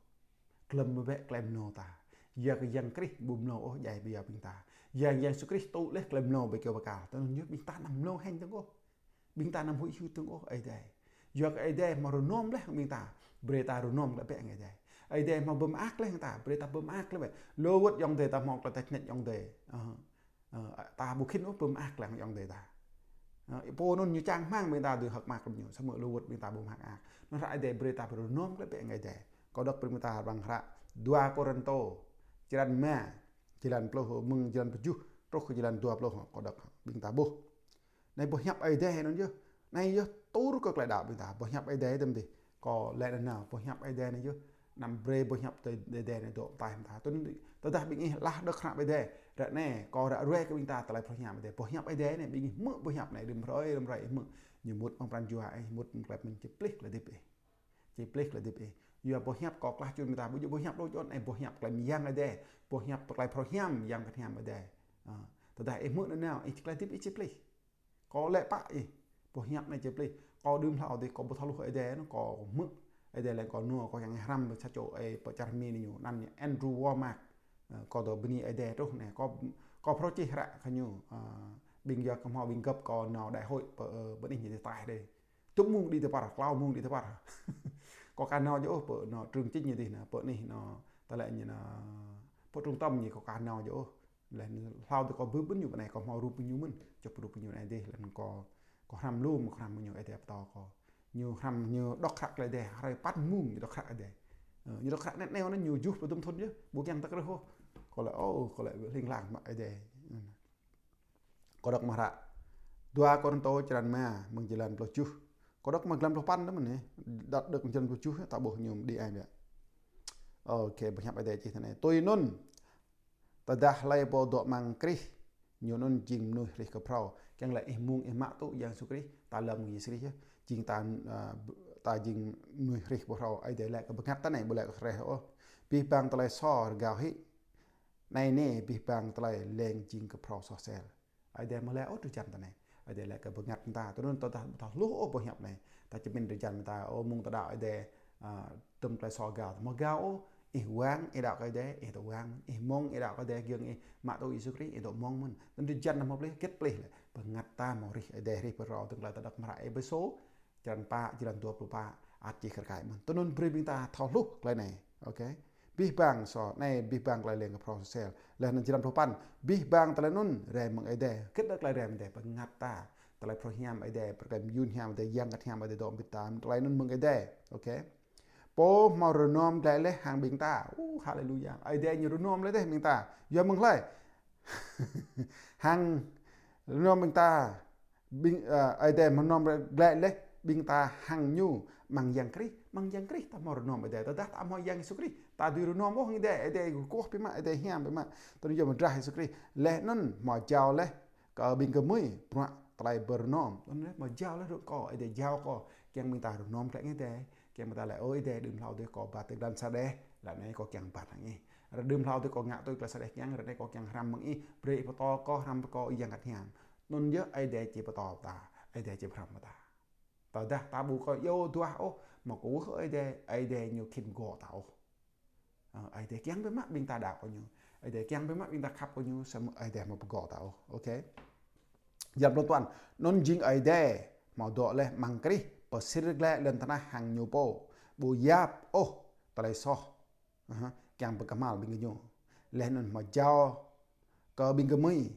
Glŏm bĕ tơlơi mlâo ta. Yua kơ Yang Krist ƀu mlâo ôh djai ƀơi yua ƀing ta. Yang, Yang Yêsu Krist tŭ laih tơlơi mlâo ƀơi kơyâo bơkal. Tui anŭn yơh ƀing ta anăm mlâo hĕng dơ̆ng ôh. Ƀing ta anăm huĭ hyưt dơ̆ng ôh Ơi Adai. Yua kơ Ơi Adai hmâo rơnŏm laih ƀing ta. Brơi ta rơnŏm glaĭ bĕ hăng Ơi Adai. Ơi Adai hmâo pơmơak laih hăng ta. Brơi ta pơmơak glaĭ bĕ. Lu wơ̆t ayŏng adơi ta hmâo tơlơi tơña ayŏng adơi. Ơ. Ơ, ta ƀu khĭn ôh pơmơak lăng ayŏng adơi ta. Ơ, pô anŭn ñu čang rơmang ƀing ta dưi hơ̆k mơak kơ ñu, samơ̆ lu wơ̆t ƀing ta ƀu mơak ôh. Anŭn hră Ơi Adai brơi ta pơrơnŏm glaĭ bĕ hăng Ơi Adai. Kâo đŏk brơi ƀing ta amăng hră dua Kôrintô, črăn rơma, jơlan pluh, mơ̆ng jơlan tơjuh truh kơ jơlan dua pluh, kâo đŏk ƀing ta ƀuh. Anai boh hiăp Ơi Adai anŭn yơh. Anai yơh tur kơ tơlơi đaŏ ƀing ta. Boh hiăp Ơi Adai tơm dih. Kâo laĭ nanao, boh hiăp Ơi Adai anai yơh. Anăm brơi boh hiăp Ơi Adai anai dŏ ataih ƀing ta. Tui anŭn, tơdah ƀing ih laih đŏk hră Ơi Adai. Ră anai, kâo ră ruai kơ ƀing ta tơlơi phrâo hiam Ơi Adai. Boh hiăp Ơi Adai anai, ƀing ih hmư̆ boh hiăp anai, rĭm hrơi, rĭm hrơi ih hmư̆. Ñu mŭt amăng pran jua ih, mŭt amăng tơlơi pơmĭn či plih tơlơi hơdip ih. Či plih tơlơi hơdip ih. Yua boh hiăp kâo klah čun ƀing ta, ƀu djơ̆ boh hiăp đôč ôh, anai boh hiăp tơlơi mơyang Ơi Adai. Boh hiăp tơlơi phrâo hiam, Yang Bơngăt Hiam Ơi Adai. Ơ, tơdah ih hmư̆ nanao, ih tơlơi hơdip ih či plih. Kâo laĭ pă ih, boh hiăp anai či plih. Kâo đưm hlâo dih, kâo ƀu thâo hluh Ơi Adai anŭn, kâo hmư̆ Ơi Adai laĭ kâo nao, kâo kiăng hrăm ƀơi sa čô ơi pơ čar Mi anai ñu, anăn ñu Andrew Wommack. Ơ, kâo dŏ bơni Ơi Adai truh anai, kâo, kâo phrâo čih hră kơ ñu, ơ, ƀing yua kơ hmâo ƀing gơ̆p kâo nao đại hội pơ, ơ, ƀơi anih ñu dih taih dih. Tŭm mông đĭ tơpăr, klâo mông đĭ tơpăr. Kâo ka nao djơ̆ ôh pơ anŏ trường chính ñu dih anai, pơ anih anŏ, tơlơi ñu anai, pơ trung tâm ñu kâo ka nao djơ̆ ôh. Laih anŭn hlâo dih kâo bưp ƀơi ñu pơ anai, kâo hmâo rup ñu mơ̆n, čŏk rup ñu anai dih, laih anŭn kâo, kâo hrăm lu mơ̆ng hrăm ñu Ơi Adai pơtô kâo. Ñu hrăm, ñu đŏk hră Ơi Adai, hrơi păn mông ñu đŏk hră Ơi Adai. Ơ, ñu đŏk hră net neo anŭn ñu juh pơ dŭm thŭn yơh, ƀu kiăng ta krưh ôh. Kâo laĭ, ô, kâo laĭ hling hlang mă Ơi Adai. Kâo đŏk mă hră dua Kôrintô črăn rơma, mơ̆ng jơlan pluh tơjuh. Kâo đŏk mơ̆ng jơlan pluh păn tơm anai, đŏk, đŏk mơ̆ng jơlan pluh tơjuh, ta ƀuh ñu đĭ ai biă. Ôkê, boh hiăp Ơi Adai čih tui anai. Tui anŭn, tơdah hlơi pô dŏ amăng Krist, ñu anŭn jing mơnuih hrih kơ phrâo. Kiăng laĭ ih mông ih mă tŭ Yang Yêsu Krist, ta lăng Yêsu Krist yơh. Jing ta, ơ, ta jing mơnuih hrih kơ phrâo, Ơi Adai laĭ kơ bơngăt ta anai, ƀu laĭ kơ hrih ôh. Abih bang tơlơi sô rơgao hĭ. Anai nê, abih bang tơlơi leng jing kơ phrâo soh sel. Ơi Adai mơ̆ laĭ ôh drơi jăn ta anai. Ơi Adai laĭ kơ bơngăt ta. Tui anŭn tơdah ta ƀu thâo hluh ôh boh hiăp anai. Ta čơmĭn drơi jăn ta, ô, mông ta đaŏ Ơi Adai, ơ, tơm tơlơi sô rơgao. Mơ̆ rơgao ôh, ih wang, ih đaŏ kơ Ơi Adai, ih dŏ wang. Ih mông, ih đaŏ kơ Ơi Adai, giŏng ih mă tŭ Yêsu Krist, ih dŏ mông mơ̆n. Tơl drơi jăn ta hmâo plih, hơget plih lĕ. Bơngăt ta hmâo hrih Ơi Adai, hrih pơrâo tơl tơlơi ta đŏk mơ̆ng hră Êphêsô. Črăn pă, jơlan dua pluh pă, ăt čih kar kaĭ mơ̆n. Tui anŭn brơi ƀing ta thâo hluh tơlơi anai. Ôkê. Abih bang sô, anai abih bang tơlơi leng kơ phrâo soh sel. Laih anŭn jơlan pluh păn, abih bang tơlơi anŭn rai mơ̆ng Ơi Adai. Hơget lĕ tơlơi rai mơ̆ng Ơi Adai, bơngăt ta. Tơlơi phrâo hiam Ơi Adai, pơkra mơyŭn hiam Ơi Adai, Yang Bơngăt Hiam Ơi Adai dŏ ƀơi ta. Tơlơi anŭn mơ̆ng Ơi Adai. Ôkê. Pô hmâo rơnŏm glaĭ laih hăng ƀing ta. Ơ, haleluya. Ơi Adai ñu rơnŏm laih dêh ƀing ta. Yua mơ̆ng hlơi? Hăng rơnŏm ƀing ta. Ƀing, ơ, Ơi Adai hmâo rơnŏm glaĭ laih ƀing ta hăng ñu amăng Yang Krist, amăng Yang Krist ta hmâo rơnôm Ơi Adai. Tơdah ta hmâo Yang Yêsu Krist, ta dưi rơnôm ôh hăng Ơi Adai, Ơi Adai kơkuh biă mă, Ơi Adai hiam biă mă. Tui anŭn yơh mơ̆ drah Yêsu Krist. Laih anŭn hmâo jao laih kơ ƀing gơmơi bruă tơlơi pơrơnôm. Tui anŭn laih hmâo jao laih rơ̆k kâo, Ơi Adai jao kâo, kiăng ƀing ta rơnôm glaĭ hăng Ơi Adai, kiăng ƀing ta laĭ: Ơ Ơi Adai, đưm hlâo adih kâo ba tơlơi sa đeh, ră anai kâo kiăng ba hăng Ih. Đưm hlâo adih kâo ngă tui tơlơi sa đeh kiăng, ră anai kâo kiăng hrăm hăng Ih, brơi Ih pơtô kâo, hrăm kơ kâo Yang Bơngăt Hiam. Anŭn yơh Ơi Adai či pơtô ta, Ơi Adai či pơhrăm ta. Tơdah ta ƀu kơ yua duah ôh, hmâo kơkuh Ơi Adai, Ơi Adai ñu khĭn pơgŏ ta ôh. Ơ, Ơi Adai kiăng biă mă ƀing ta đaŏ kơ ñu. Ơi Adai kiăng biă mă ƀing ta khăp kơ ñu, samơ̆ Ơi Adai hmâo pơgŏ ta ôh. Ôkê. Jơlan pluh tuan, anŭn jing Ơi Adai hmâo dŏ laih amăng Krist, pơsir glaĭ lŏn tơnah hăng ñu pô. Ƀu yap ôh tơlơi soh. Aha, kiăng pơkơhma̱l ƀing gơñu. Laih anŭn hmâo jao kơ ƀing gơmơi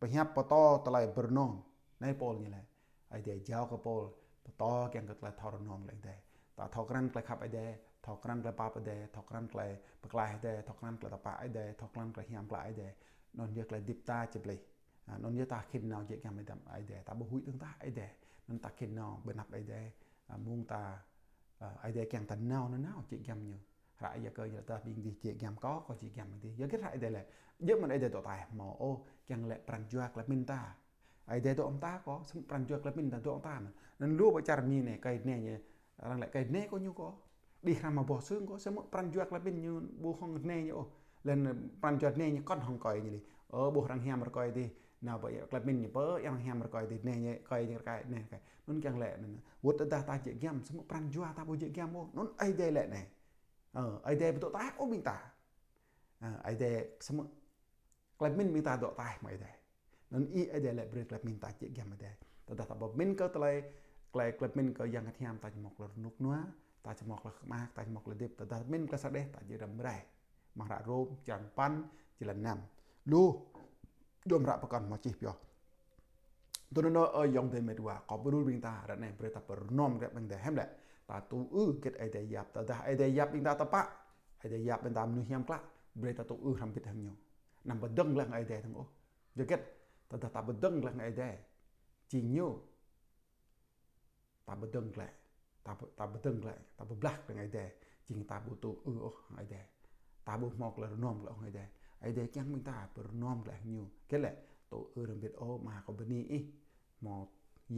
pơhiăp pơtô tơlơi pơrơnôm. Anai Pôl ñu laĭ. Ơi Adai jao kơ Pôl pơtô kiăng kơ tơlơi thâo rơnôm glaĭ Ơi Adai. Ta thâo krăn tơlơi khăp Ơi Adai, thâo krăn tơlơi pap Ơi Adai, thâo krăn tơlơi pơklaih Ơi Adai, thâo krăn tơlơi tơpă Ơi Adai, thâo krăn tơlơi hiam klă Ơi Adai. Anŭn yơh tơlơi hơdip ta či pơplih. A, anŭn yơh ta khĭn nao jĕ giăm Ơi Adai, Ơi Adai. Ta ƀu huĭ dơ̆ng tah Ơi Adai. Anŭn ta khĭn nao ƀơi anăp Ơi Adai. A, mơ̆ng ta, a, Ơi Adai kiăng ta nao nanao jĕ giăm ñu. Hră Yakơ ñu laĭ: Tơdah ƀing gih jĕ giăm kâo, kâo jĕ giăm ƀing gih. Yua hơget hră Ơi Adai laĭ? Djơ̆ mơ̆n Ơi Adai dŏ ataih hmâo ôh, kiăng laĭ pran jua tơlơi pơmĭn ta. Ơi Adai dŏ amăng ta kâo, samơ̆ pran jua tơlơi pơmĭn ta dŏ amăng ta mơ̆n. Anŭn lu ƀơi čar Mi anai, kơi anai ñu, arăng laĭ kơi anai kâo ñu kâo. Đĭ hrăm hăng boh sưng kâo, samơ̆ pran jua tơlơi pơmĭn ñu ƀu hŏng anai ñu ôh. Laih anŭn pran jua anai ñu kŏn hŏng kơi ñu lĕ. Ơ, ƀuh arăng hiam rơkơi adih, nao ƀơi tơlơi pơmĭn ñu pơ, arăng hiam rơkơi adih, anai ñu, kơi ñu rơkơi, anai rơkơi. Anŭn kiăng laĭ anŭn. Wơ̆t tơdah ta jĕ giăm, samơ̆ pran jua ta ƀu jĕ giăm ôh. Anŭn Ơi Adai laĭ anai. Ơ, Ơi Adai ƀu dŏ ataih ôh ƀing ta. Ơ, Ơi Adai samơ̆ tơlơi pơmĭn ƀing ta dŏ ataih mơ̆ng Ơi Adai. Anŭn Ih Ơi Adai laĭ brơi tơlơi pơmĭn ta jĕ giăm Ơi Adai. Tơdah ta pơmĭn kơ tơlơi, tơlơi, tơlơi pơmĭn kơ Yang Bơngăt Hiam, ta či hmâo tơlơi rơnŭk rơnua, ta či hmâo tơlơi hơ̆k mơak, ta či hmâo tơlơi hơdip. Tơdah pơmĭn tơlơi sa đeh, ta jĕ răm rai. Amăng hră Rôm, črăn sapăn, jơlan năm. Lu, dôm hră pơkŏn hmâo čih pioh. Tui anŭn ơ ayŏng adơi met wa, kâo pơrŭ ƀing ta, ră anai brơi ta pơrơnôm glaĭ ƀing ta hiam lĕ. Ta tŭ ư hơget Ơi Adai yap, tơdah Ơi Adai yap ƀing ta tơpă, Ơi Adai yap ƀing ta mơnuih hiam klă, brơi ta tŭ ư hrăm hơbĭt hăng ñu. Anăm pơdơ̆ng glaĭ hăng Ơi Adai dơ̆ng ôh. Yua hơget? Tơdah ta pơdơ̆ng glaĭ hăng Ơi Adai, jing ñu ta pơdơ̆ng glaĭ, ta pơ-, ta pơdơ̆ng glaĭ, ta pơblah glaĭ hăng Ơi Adai, jing ta ƀu tŭ ư ôh hăng Ơi Adai. Ta ƀu hmâo tơlơi rơnôm glaĭ hăng Ơi Adai. Ơi Adai kiăng ƀing ta pơrơnôm glaĭ hăng ñu. Hơget lĕ? Tŭ ư hrăm hơbĭt: Ơ Ama, kâo bơni Ih hmâo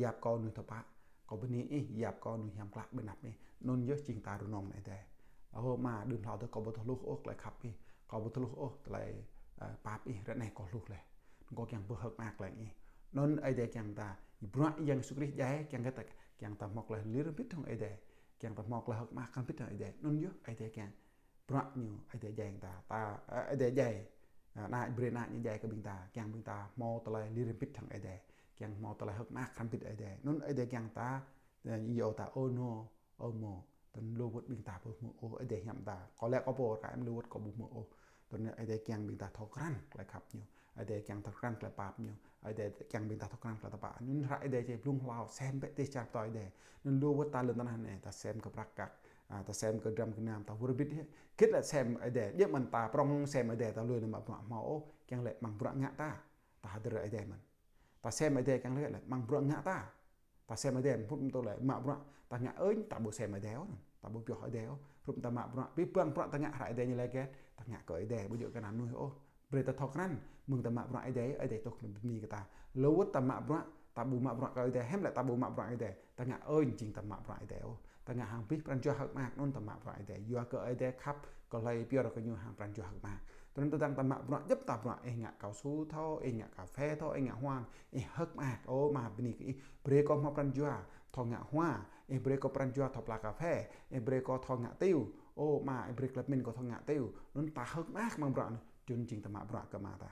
yap kâo mơnuih tơpă, kâo bơni Ih yap kâo mơnuih hiam klă ƀơi anăp Ih. Anŭn yơh jing ta rơnôm glaĭ Ơi Adai. Ơ Ama, đưm hlâo adih kâo ƀu thâo hluh ôh tơlơi khăp Ih, kâo ƀu thâo hluh ôh tơlơi, ơ, pap Ih, ră anai kâo hluh laih. Kâo kiăng pơhơ̆k mơak glaĭ hăng Ih. Anŭn Ơi Adai kiăng ta, bruă Yang Yêsu Krist djai, kiăng kơ ta, kiăng ta hmâo tơlơi lir hơbĭt hăng Ơi Adai, kiăng ta hmâo tơlơi hơ̆k mơak hrăm hơbĭt hăng Ơi Adai. Anŭn yơh Ơi Adai kiăng bruă ñu, Ơi Adai djai ta, ta, ơ, Ơi Adai djai, ơ, ană, brơi ană ñu djai kơ ƀing ta, kiăng ƀing ta hmâo tơlơi lir hơbĭt hăng Ơi Adai, kiăng hmâo tơlơi hơ̆k mơak hrăm hơbĭt Ơi Adai. Anŭn Ơi Adai kiăng ta, ơ, iâu ta: Ơ Nô, ơ Mô. Tui anŭn lu wơ̆t ƀing ta ƀu hmư̆ ôh, Ơi Adai hiam ta. Kâo laĭ kâo pô rơkơi mơ̆n, lu wơ̆t kâo ƀu hmư̆ ôh. Tui anŭn Ơi Adai kiăng ƀing ta thâo krăn tơlơi khăp ñu. Ơi Adai kiăng thâo krăn tơlơi pap ñu. Ơi Adai kiăng ƀing ta thâo krăn tơlơi tơpă. Anŭn hră Ơi Adai či blung hlâo sem bĕ tơlơi čar pơtao Ơi Adai. Anŭn lu wơ̆t ta lŏn tơnah anai, ta sem kơ prăk kăk, a, ta sem kơ dram gơnam, ta wơr bĭt hĕ. Hơget lĕ sem Ơi Adai? Djơ̆ mơ̆n ta prŏng sem Ơi Adai, ta lui anŭn mă bruă hmâo ôh, kiăng lĕ amăng bruă ngă ta, ta hơdơr Ơi Adai mơ̆n. Ta sem Ơi Adai kiăng lĕ, lĕ amăng bruă ngă ta. Ta sem Ơi Adai, hrup ta lĕ mă bruă, ta ngă ơn, ta ƀu sem Ơi Adai ôh, ta ƀu pioh Ơi Adai ôh. Hrup ta mă bruă, abih bang bruă ta ngă hră Ơi Adai ñu laĭ hơget, ta ngă kơ Ơi Adai, ƀu djơ̆ kơ ană mơnuih ôh. Brơi ta thâo krăn, mơ̆ng ta mă bruă Ơi Adai, Ơi Adai tuh kơ bơni kơ ta. Lu wơ̆t ta mă bruă, ta ƀu mă bruă kơ Ơi Adai, hiam lĕ ta ƀu mă bruă Ơi Adai, ta ngă ơn jing ta mă bruă Ơi Adai ôh. Ta ngă hăng abih pran jua hơ̆k mơak anŭn ta mă bruă Ơi Adai. Yua kơ Ơi Adai khăp, kơ hlơi pioh kơ ñu hăng pran jua hơ̆k mơak. Tui anŭn tơdang ta mă bruă, djŏp ta bruă, ih ngă kasu thâo, ih ngă kaphê thâo, ih ngă huam, ih hơ̆k mơak: Ơ Ama, bơni kơ Ih, brơi kâo hmâo pran jua thâo ngă hua, Ih brơi kâo pran jua thâo pla kaphê, Ih brơi kâo thâo ngă tiu. Ơ Ama, Ih brơi tơlơi pơmĭn kâo thâo ngă tiu. Anŭn ta hơ̆k mơak amăng bruă anŭn, čun jing ta mă bruă kơ Ama ta.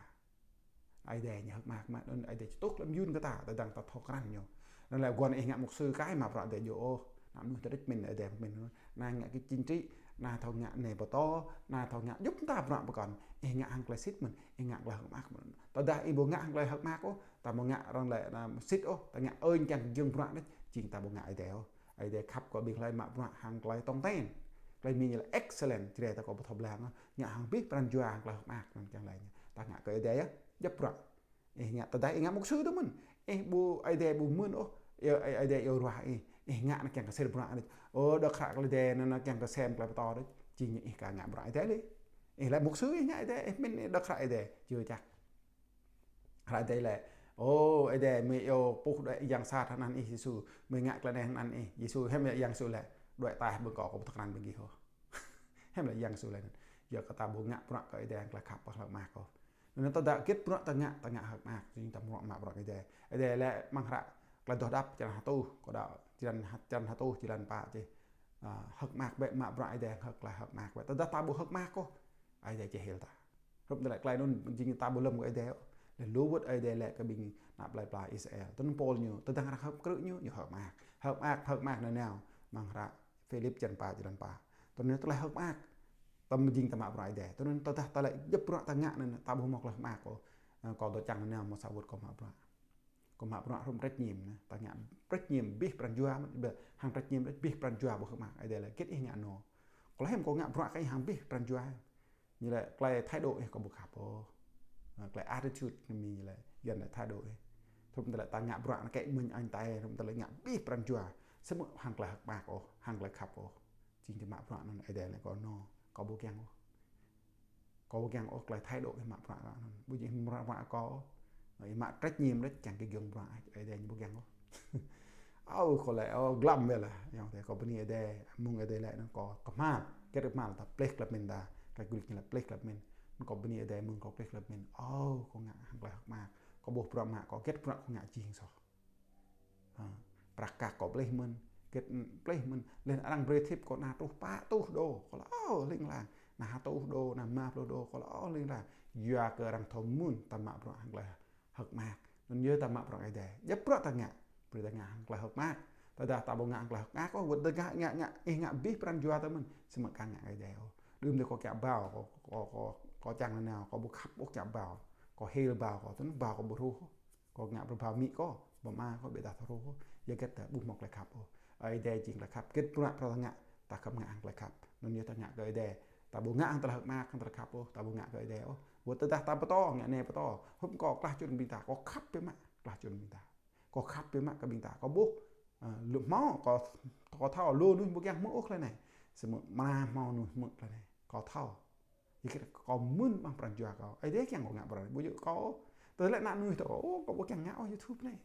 Ơi Adai ñu hơ̆k mơak mă, anŭn Ơi Adai či tuh tơlơi mơyun kơ ta, tơdang ta thâo krăn ñu. Anŭn lĕ guăn ih ngă mục sư kơ ih mă bruă Ơi Adai djơ̆ ôh. Ană mơnuih ta đĕč pơmĭn Ơi Adai pơmĭn. Anai ngă kơ chính trị, anai thâo ngă anai pơtô, anai thâo ngă djŏp ta bruă pơkŏn. Ih ngă hăng tơlơi sĭt mơ̆n, ih ngă tơlơi hơ̆k mơak mơ̆n. Tơdah ih ƀu ngă hăng tơlơi hơ̆k mơak ôh, ta ƀu ngă arăng lĕ ană sĭt ôh, ta ngă ơn kiăng kơ jơ̆ng bruă đĕč, jing ta ƀu ngă Ơi Adai ôh. Ơi Adai khăp kơ ƀing hlơi mă bruă hăng tơlơi tong ten. Tơlơi Mi ñu laĭ excellent, Jrai ta kâo ƀu thâo blang ôh. Ngă hăng abih pran jua hăng tơlơi hơ̆k mơak, anŭn kiăng laĭ ñu. Ta ngă kơ Ơi Adai yơh, djŏp bruă. Ih ngă tơdah ih ngă mục sư tơ mơ̆n. Ih ƀu, Ơi Adai ƀu mưn ôh. Ơi Adai iâu ruah ih, ih ngă anŭn kiăng kơ sir bruă đôč. Ơ, đŏk hră tơlơi Adai anŭn kiăng kơ sem tơlơi pơtô đôč. Jing ñu ih aka ngă bruă Ơi Adai lĕ. Ih lĕ mục sư ih ngă Ơi Adai, ih pơmĭn đŏk hră Ơi Adai, či čang. Hră Ơi Adai lĕ, ơ, Ơi Adai, mơi iâu puh đuaĭ yang sat hăng anăn ih Yêsu, mơi ngă tơlơi anai hăng anăn ih Yêsu, hiư̆m lĕ yang Yêsu lĕ, đuaĭ ataih ƀơi kâo, kâo ƀu thâo krăn ƀing gih ôh. Hiư̆m lĕ yang Yêsu lĕ anŭn. Yua kơ ta ƀu ngă bruă kơ Ơi Adai hăng tơlơi khăp hăng tơlơi hơ̆k mơak ôh. Anŭn ta đa git bruă ta ngă, ta ngă hơ̆k mơak, jing ta bruă mă bruă Ơi Adai. Ơi Adai lĕ amăng hră Tơlơi Adoh Đăp črăn hơtuh, kâo đa črăn, črăn hơtuh, črăn pă čih. Ơ, hơ̆k mơak bĕ, mă bruă Ơi Adai hăng tơlơi hơ̆k mơak bĕ. Tơdah ta ƀu hơ̆k mơak ôh, Ơi Adai či hil ta. Hrup tơlơi tơlơi anŭn jing ta ƀu lơ̆m kơ Ơi Adai ôh. Lĕ lu wơ̆t Ơi Adai lĕ kơ ƀing ană plei pla Israel. Tui anŭn Pôl ñu, tơdah hră hơ̆k krư̆ ñu, ñu hơ̆k mơak. Hơ̆k mơak, hơ̆k mơak nanao. Amăng hră Philip črăn pă, črăn pă. Tui anŭn tơlơi hơ̆k mơak. Tơm jing ta mă bruă Ơi Adai. Tui anŭn tơdah ta lĕ djŏp bruă ta ngă anŭn ta ƀu hmâo tơlơi hơ̆k mơak ôh. Ơ, kâo dŏ čang nanao mơ̆ sa wơ̆t kâo mă bruă. Kâo mă bruă hrup trách nhiệm anai. Ta ngă trách nhiệm abih pran jua mơ̆n, ƀiă hăng trách nhiệm đôč abih pran jua ƀu hơ̆k mơak. Ơi Adai lĕ git ih ngă anŭn. Kâo lĕ hiư̆m kâo ngă bruă kơ ih hăng abih pran jua. Ñu lĕ tơlơi thái độ ih kâo ƀu khăp ôh. Ơ, tơlơi attitude anŭn mơ̆n ñu lĕ, Yuan lĕ thái độ ih. Hrup tơlơi ta ngă bruă anŭn kĕ mơ̆n añ tai, hrup tơlơi ngă abih pran jua. Samơ̆ hăng tơlơi hơ̆k mơak ôh, hăng tơlơi khăp ôh. Jing ta mă bruă anŭn Ơi Adai lĕ kâo anŭn, kâo ƀu kiăng ôh. Kâo ƀu kiăng ôh tơlơi thái độ ih mă bruă anŭn. Ƀu djơ̆ ih mă bruă kâo. Ih mă trách nhiệm đôč kiăng kơ giŏng bruă Ơi Adai ñu ƀu kiăng ôh. Ơ, kâo lĕ, ơ, glăm wơ̆t lah. Yang tê kâo bơni Ơi Adai, mơ̆ng Ơi Adai lĕ anŭn kâo kơhma̱l. Git kơhma̱l ta plih tơlơi pơmĭn ta. Kơ gưl ñu lĕ plih tơlơi pơmĭn. Anŭn kâo bơni Ơi Adai mơ̆ng kâo plih tơlơi pơmĭn. Ơ, kâo ngă hăng tơlơi hơ̆k mơak. Kâo ƀuh bruă mă kâo, git bruă kâo ngă jing soh. Ha, prăk kăk kâo plih mơ̆n, git plih mơ̆n, lĕ arăng brơi tip kâo ană truh pă tuh đô, kâo laĭ, ơ, ling lang, ană ha tuh đô, ană rơma pluh đô, kâo laĭ, ơ, ling lang, yua kơ arăng thâo mơ̆n ta mă bruă hăng tơlơi hơ̆k mơak, anŭn yơh ta mă bruă Ơi Adai, djŏp bruă ta ngă, brơi ta ngă hăng tơlơi hơ̆k mơak, tơdah ta ƀu ngă hăng tơlơi hơ̆k mơak, ôh, wơ̆t tơdah ngă, ngă, ih ngă abih pran jua ta mơ̆n, samơ̆ aka ngă Ơi Adai, ôh, đưm dê kâo kiăng ƀao, kâo, kâo, kâo, kâo čang nanao, kâo ƀu khăp ôh kiăng ƀao, kâo hil ƀao, kâo tŭ ƀao, kâo ƀu hruh. Kâo ngă bruă ƀu mĭn kâo, ƀu mă kâo ƀiă ta thâo hruh, yua git ta ƀu hmâo tơlơi khăp ôh. Ơi Adai jing tơlơi khăp, git bruă pơrô ta ngă, ta khăp ngă hăng tơlơi khăp. Anŭn yơh ta ngă kơ Ơi Adai. Ta ƀu ngă hăng tơlơi hơ̆k mơak, hăng tơlơi khăp ôh, ta ƀu ngă kơ Ơi Adai ôh. Wơ̆t tơdah ta pơtô, ngă anai pơtô. Hrup kâo klah čun ƀing ta, kâo khăp biă mă, klah čun ƀing ta. Kâo khăp biă mă kơ ƀing ta, kâo ƀuh. Ơ, lu hmâo, kâo, kâo thâo, lu mơnuih ƀu kiăng hmư̆ ôh tơlơi anai. Samơ̆ mơnuih hmâo mơnuih hmư̆ tơlơi anai. Kâo thâo. Yua kơ kâo mơ̆n amăng pran jua kâo. Ơi Adai kiăng kâo ngă bruă anai. Ƀu djơ̆ kâo. Tơdah lĕ ană mơnuih ta, ơ, kâo ƀu kiăng ngă ôh YouTube anai.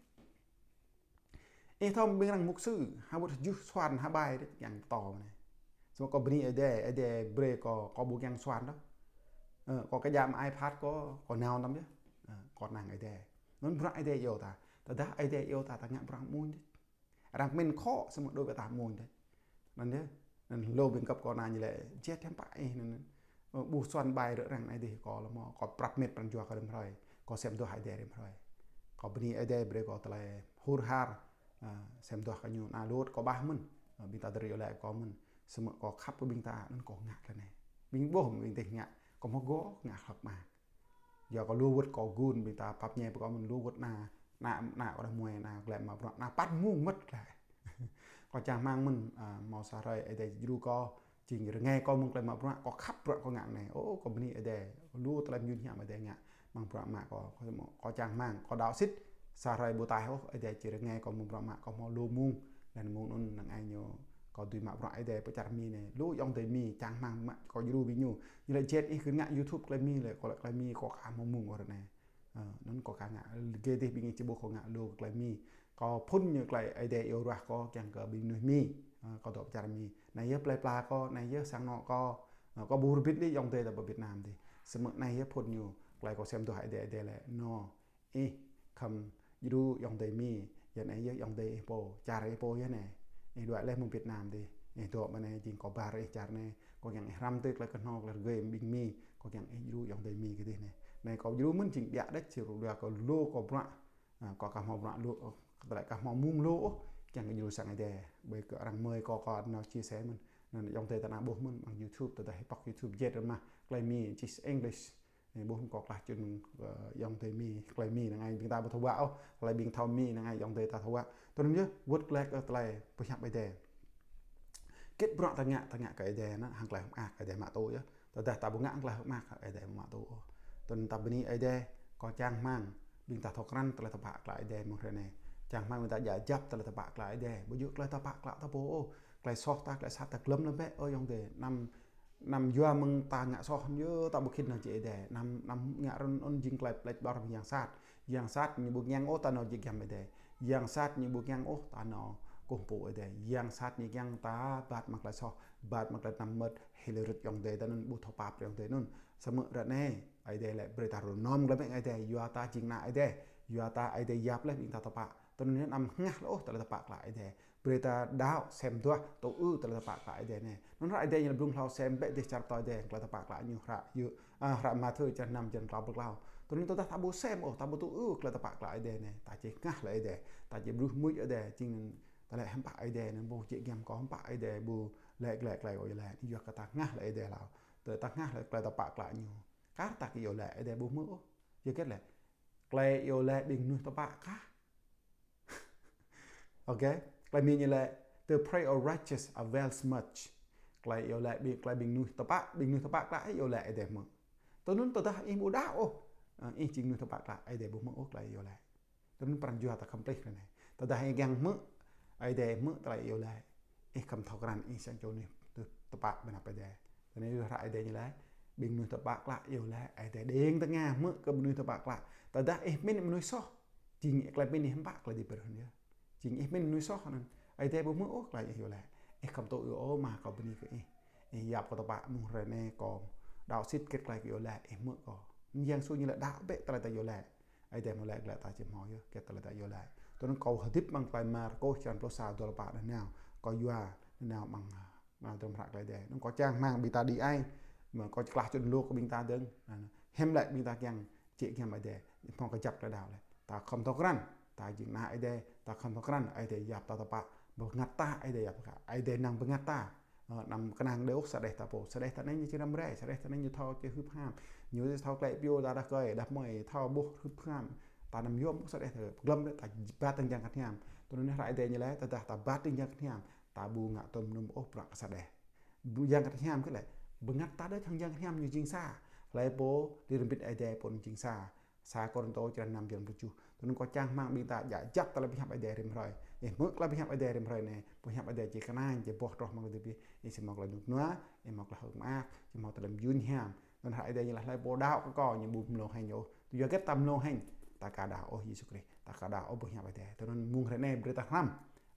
Ih thâo ƀing arăng mục sư, ha wơ̆t juh suan ha bai đôč kiăng pơtô anai. Samơ̆ kâo bơni Ơi Adai, Ơi Adai brơi kâo, kâo ƀu kiăng suan đôč. Ơ, kâo kơjăp iPad kâo, kâo nao tăm yơh. Ơ, kâo năng Ơi Adai. Anŭn bruă Ơi Adai iâu ta. Tơdah Ơi Adai iâu ta, ta ngă bruă mơ̆n đôč. Arăng pơmĭn khŏ samơ̆ đôč kơ ta mơ̆n đôč. Anŭn yơh. Anŭn lu ƀing găp kâo anai ñu lĕ jet hiam pă ih anŭn. Ơ, ƀuh suan bai rơ̆k răng anai dih kâo lĕ mơ̆, kâo prăp mĕt pran jua kâo rĭm hrơi. Kâo sem duah Ơi Adai rĭm hrơi. Kâo bơni Ơi Adai brơi kâo tơlơi hur har, ơ, sem duah kơ ñu anŭn lu wơ̆t kâo ƀah mơ̆n. Ơ, ƀing ta dơ̆ng iâu laĭ kâo mơ̆n. Samơ̆ kâo khăp kơ ƀing ta, anŭn kâo ngă tơlơi anai. Ƀing ƀuh ƀing tih ngă, kâo hmâo gô ngă hơ̆k mơak. Yua kơ lu wơ̆t kâo gun ƀing ta pap ñe pơkŏn mơ̆n lu wơ̆t ană, ană, ană kâo đah muai ană glăi mă bruă, ană păt mơ̆ng mơ̆t glăi. Kâo čang rơmang mơ̆n, ơ, hmâo sa hrơi Ơi Adai djru kâo, jing rơngai kâo mơ̆ng glăi mă bruă, kâo khăp bruă kâo ngă anai. Ơ, kâo bơni Ơi Adai, lu tơlơi mơyun hiam Ơi Adai ngă, amăng bruă mă kâo, kâo, kâo čang rơmang, kâo đaŏ sĭt, sa hrơi ƀu taih ôh, Ơi Adai či rơngai kâo mơ̆ng bruă mă kâo hmâo lu mơ̆ng, laih anŭn mơ̆ng anŭn năng ai ñu, kâo dưi mă bruă Ơi Adai pơ čar Mi anai, lu ayŏng adơi Mi, čang rơmang mă kâo djru ƀing ñu, ñu laĭ jet ih kơ ngă YouTube tơlơi Mi lĕ, kâo laĭ tơlơi Mi kâo aka hmâo mơ̆ng ôh ră anai. Ơ, anŭn kâo aka ngă, gê dih ƀing ih či ƀuh kâo ngă lu tơlơi Mi. Kâo phŭn ñu tơlơi Ơi Adai iâu ruah kâo kiăng kơ ƀing mơnuih Mi. Ơ, kâo dŏ pơ čar Mi. Anai yơh plei pla kâo, anai yơh sang anŏ kâo. Ơ, kâo ƀu hơbĭt đĭ ayŏng adơi ta pơ Việt Nam dih. Samơ̆ anai yơh phŭn ñu, tơlơi kâo sem duah Ơi Adai, Ơi Adai lĕ, nô, ih khŏm djru ayŏng adơi Mi. Yua anai yơh ayŏng adơi ih pô, čar ih pô yơh anai. Ih đuaĭ laih mơ̆ng Việt Nam dih. Ih dŏ mơ̆ng anai jing kâo ƀar ih čar anai. Kâo kiăng ih hrăm tui tơlơi kơhnâo tơlơi rơgơi ƀing Mi. Kâo kiăng ih djru ayŏng adơi Mi kơ dih anai. Anai kâo djru mơ̆n jing biă đôč, či rŭ dua kâo lu kâo bruă. Ơ, kâo aka hmâo bruă lu, ơ, tơlơi aka hmâo mơ̆ng lu ôh, kiăng kơ djru sang Ơi Adai. Ƀơi kơ arăng mơi kâo, kâo nao chia sẻ mơ̆n. Anŭn ayŏng adơi ta nao ƀuh mơ̆n amăng YouTube, tơdah ih pŏk YouTube jet rơmah, tơlơi Mi, čih English. Anai ƀuh kâo klah čun, ơ, ayŏng adơi Mi, tơlơi Mi năng ai ƀing ta ƀu thâo wă ôh, tơlơi ƀing thâo Mi năng ai ayŏng adơi ta thâo wă. Tui anŭn yơh, wơ̆t glăi kơ tơlơi pơhiăp Ơi Adai. Git bruă ta ngă, ta ngă kơ Ơi Adai anŭn, hăng tơlơi hơ̆k mơak Ơi Adai mă tŭ yơh. Tơdah ta ƀu ngă hăng tơlơi hơ̆k mơak, Ơi Adai ƀu mă tŭ ôh. Tui anŭn ta bơni Ơi Adai, kâo čang rơmang, ƀing ta thâo krăn tơlơi tơpă tơlơi Ơi Adai mơ̆ng hrơi anai. Čang rơmang ƀing ta djă djăp tơlơi tơpă klă Ơi Adai. Ƀu djơ̆ tơlơi tơpă klă ta pô ôh. Tơlơi soh ta, tơlơi sat ta glŏm lăm bĕ, ơ ayŏng adơi. Anăm, anăm yua mơ̆ng ta ngă soh, yơh ta ƀu khĭn nao jĕ Ơi Adai. Anăm, anăm ngă run ôn jing tơlơi plĕč ƀlŏr mơ̆ng yang sat. Yang sat ñu ƀu kiăng ôh ta nao jĕ giăm Ơi Adai. Yang sat ñu ƀu kiăng ôh ta nao kơkuh pơpŭ Ơi Adai. Yang sat ñu kiăng ta ƀăt mơ̆ng tơlơi soh, ƀăt mơ̆ng tơlơi tơnăm mơmŏt, hil rĭt ayŏng adơi ta anŭn, ƀu thâo pap ayŏng adơi anŭn. Samơ̆ ră anai, Ơi Adai lĕ brơi ta rơnŭm glăm Ơi Adai, yua ta jing ană Ơi Adai, yua ta Ơi Adai yap laih ƀing ta tơpă. Tui anŭn anăm hngah ôh tơlơi tơpă klă Ơi Adai. Brơi ta đaŏ sem duah tŭ ư tơlơi tơpă klă Ơi Adai anai. Anŭn hră Ơi Adai ñu lĕ blung hlâo sem bĕ dêh čar pơtao Ơi Adai, tơlơi tơpă klă ñu hră Yu-, a, hră Mathiơ črăn năm črăn klâo pluh klâo. Tui anŭn tơdah ta ƀu sem ôh, ta ƀu tŭ ư tơlơi tơpă klă Ơi Adai anai, ta či hngah laih Ơi Adai, ta či ƀruh mưč Ơi Adai, jing ta laĭ hiư̆m pă Ơi Adai anŭn ƀu jĕ giăm kâo, hiư̆m pă Ơi Adai ƀu laĭ glaĭ tơlơi kâo iâu laĭ, yua kơ ta hngah laih Ơi Adai hlâo. Tơdah ta hngah laih tơlơi tơpă klă ñu, kar ta kơ iâu laĭ, Ơi Adai ƀu hmư̆ ôh. Yua hơget lĕ? Tơlơi iâu laĭ ƀing mơnuih tơpă kah. Ôkê, tơlơi Mi ñu laĭ, "The prayer of righteous avails much." Tơlơi iâu laĭ ƀing, tơlơi ƀing mơnuih tơpă, ƀing mơnuih tơpă klă iâu laĭ Ơi Adai hmư̆. Tui anŭn tơdah ih ƀu đaŏ ôh, ơ, ih jing mơnuih tơpă klă, Ơi Adai ƀu hmư̆ ôh tơlơi iâu laĭ. Tui anŭn pran jua ta khŏm plih ră anai. Tơdah ih kiăng hmư̆ Ơi Adai hmư̆ tơlơi iâu laĭ, ih khŏm thâo krăn ih sa čô mơnuih tơpă ƀơi anăp Ơi Adai. Tui anŭn hră Ơi Adai ñu laĭ, ƀing mơnuih tơpă klă iâu laĭ Ơi Adai đing tơnga hmư̆ kơ mơnuih tơpă klă. Tơdah ih pơmĭn mơnuih soh, jing tơlơi pơmĭn ih hiư̆m pă tơlơi dih pơrơ̆n yơh. Jing ih pơmĭn mơnuih soh anŭn, Ơi Adai ƀu hmư̆ ôh tơlơi ih iâu laĭ. Ih khŏm tŭ ư, ơ Ama, kâo bơni kơ ih. Ih yap kâo tơpă mơ̆ng hrơi anai, kâo đaŏ sĭt hơget tơlơi kâo iâu laĭ, ih hmư̆ kâo. Yang Yêsu ñu laĭ đaŏ bĕ tơlơi ta iâu laĭ. Ơi Adai hmâo laĭ glaĭ ta či hmâo yơh hơget tơlơi ta iâu laĭ. Tui anŭn kâo hơdip amăng tơlơi Markôs črăn pluh sa dua pluh pă nanao. Kâo yua nanao amăng, a, amăng tơlơi hră tơlơi Ơi Adai. Anŭn kâo čang rơmang ƀing ta đĭ ai. Mơ̆ kâo či klah čŭn lu kơ ƀing ta dơ̆ng. Anŭn, hiư̆m lĕ ƀing ta kiăng jĕ giăm Ơi Adai, hmâo kơjăp tơlơi đaŏ lĕ. Ta khŏm thâo krăn, ta jing ană Ơi Adai, ta khŏm thâo krăn, Ơi Adai yap ta tơpă, bơngăt ta Ơi Adai yap ta, Ơi Adai năng bơngăt ta. Ơ, anăm kơnang đơi ôh sa đeh ta pô, sa đeh ta anai ñu či răm rai, sa đeh ta anai ñu thâo či hưp ham, ñu thâo klĕ pioh ta đah kơi, đah mơi, thâo ƀuh hưp ham, ta anăm yôm ôh sa đeh ta, glŏm đơi ta bat hăng Yang Bơngăt Hiam. Tui anŭn hră Ơi Adai ñu laĭ, tơdah ta bat hăng Yang Bơngăt Hiam, ta ƀu ngă tôm nŭm ôh bruă kơ sa đeh. Ƀu Yang Bơngăt Hiam kơ lĕ, bơngăt ta đơi hăng Yang Bơngăt Hiam ñu jing sa. Hlơi pô lir hơbĭt Ơi Adai pô anŭn jing sa. Sa Kôrintô črăn năm črăn pluh tơjuh. Tui anŭn kâo čang rơmang ƀing ta djă djăp tơlơi pơhiăp Ơi Adai rĭm hrơi. Ih hmư̆ tơlơi pơhiăp Ơi Adai rĭm hrơi anai, pơhiăp Ơi Adai či kơnang, či boh troh amăng tơlơi hơdip ih, ih či hmâo tơlơi rơnŭk rơnua, ih hmâo tơlơi mơyun hiam. Tui anŭn hră Ơi Adai ñu laĭ hlơi pô đaŏ kơ kâo ñu ƀu mlâo hêñ ôh. Tui yua hơget ta mlâo hêñ, ta ka đaŏ ôh Yêsu Krist, ta ka đaŏ ôh pơhiăp Ơi Adai. Tui anŭn mơ̆ng hrơi anai brơi ta hrăm,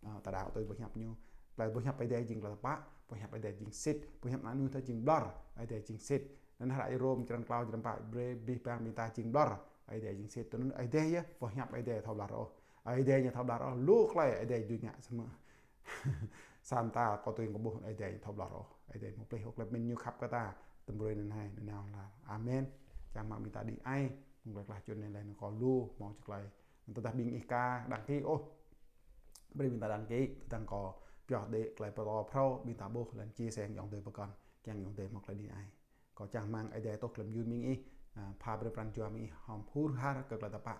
ơ, ta đaŏ tui pơhiăp ñu. Tơlơi pơhiăp Ơi Adai jing tơlơi tơpă, pơhiăp Ơi Adai jing sĭt, pơhiăp ană mơnuih ta jing ƀlŏr, Ơi Adai jing sĭt. Anŭn hră Rôm črăn klâo črăn pă brơi abih bang ƀing ta jing ƀlŏr, Ơi Adai jing sĭt. Tui anŭn Ơi Adai yơh, pơhiăp Ơi Adai thâo ƀlŏr ôh. Ơi Adai ñu thâo ƀlŏr ôh, lu tơlơi Ơi Adai dưi ngă samơ̆ sa mơta kâo tui kâo ƀuh Ơi Adai thâo ƀlŏr ôh. Ơi Adai hmâo plih ôh tơlơi pơmĭn ñu khăp kơ ta, tơm brơi anŭn hai, anŭn nao lar. Amen. Čang rơmang ƀing ta đĭ ai, mơ̆ng tơlơi klah čŭn anai laih anŭn kâo lu, hmâo tơlơi. Tơdah ƀing ih ka đăng ký ôh, brơi ƀing ta đăng ký, tơdang kâo pioh đĭ tơlơi pơtô phrâo, ƀing ta ƀuh laih chia sẻ hăng ayŏng adơi pơkŏn, kiăng ayŏng adơi hmâo tơlơi đĭ ai. Kâo čang rơmang Ơi Adai tŭ tơlơi mơyun ƀing ih, a, pha brơi pran jua ƀing ih hom hur har kơ tơlơi tơpă.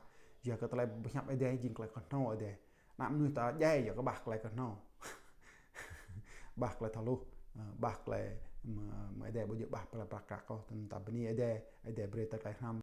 Yua kơ tơlơi pơhiăp Ơi Adai jing tơlơi kơhnâo Ơi Adai. Ană mơnuih ta djai yua kơ ƀah tơlơi kơhnâo. Ƀah tơlơi thâo hluh, a, ƀah tơlơi mơ-, mơ Ơi Adai ƀu djơ̆ ƀah tơlơi prăk kăk ôh. Tui anŭn ta bơni Ơi Adai, Ơi Adai brơi ta tơlơi hrăm,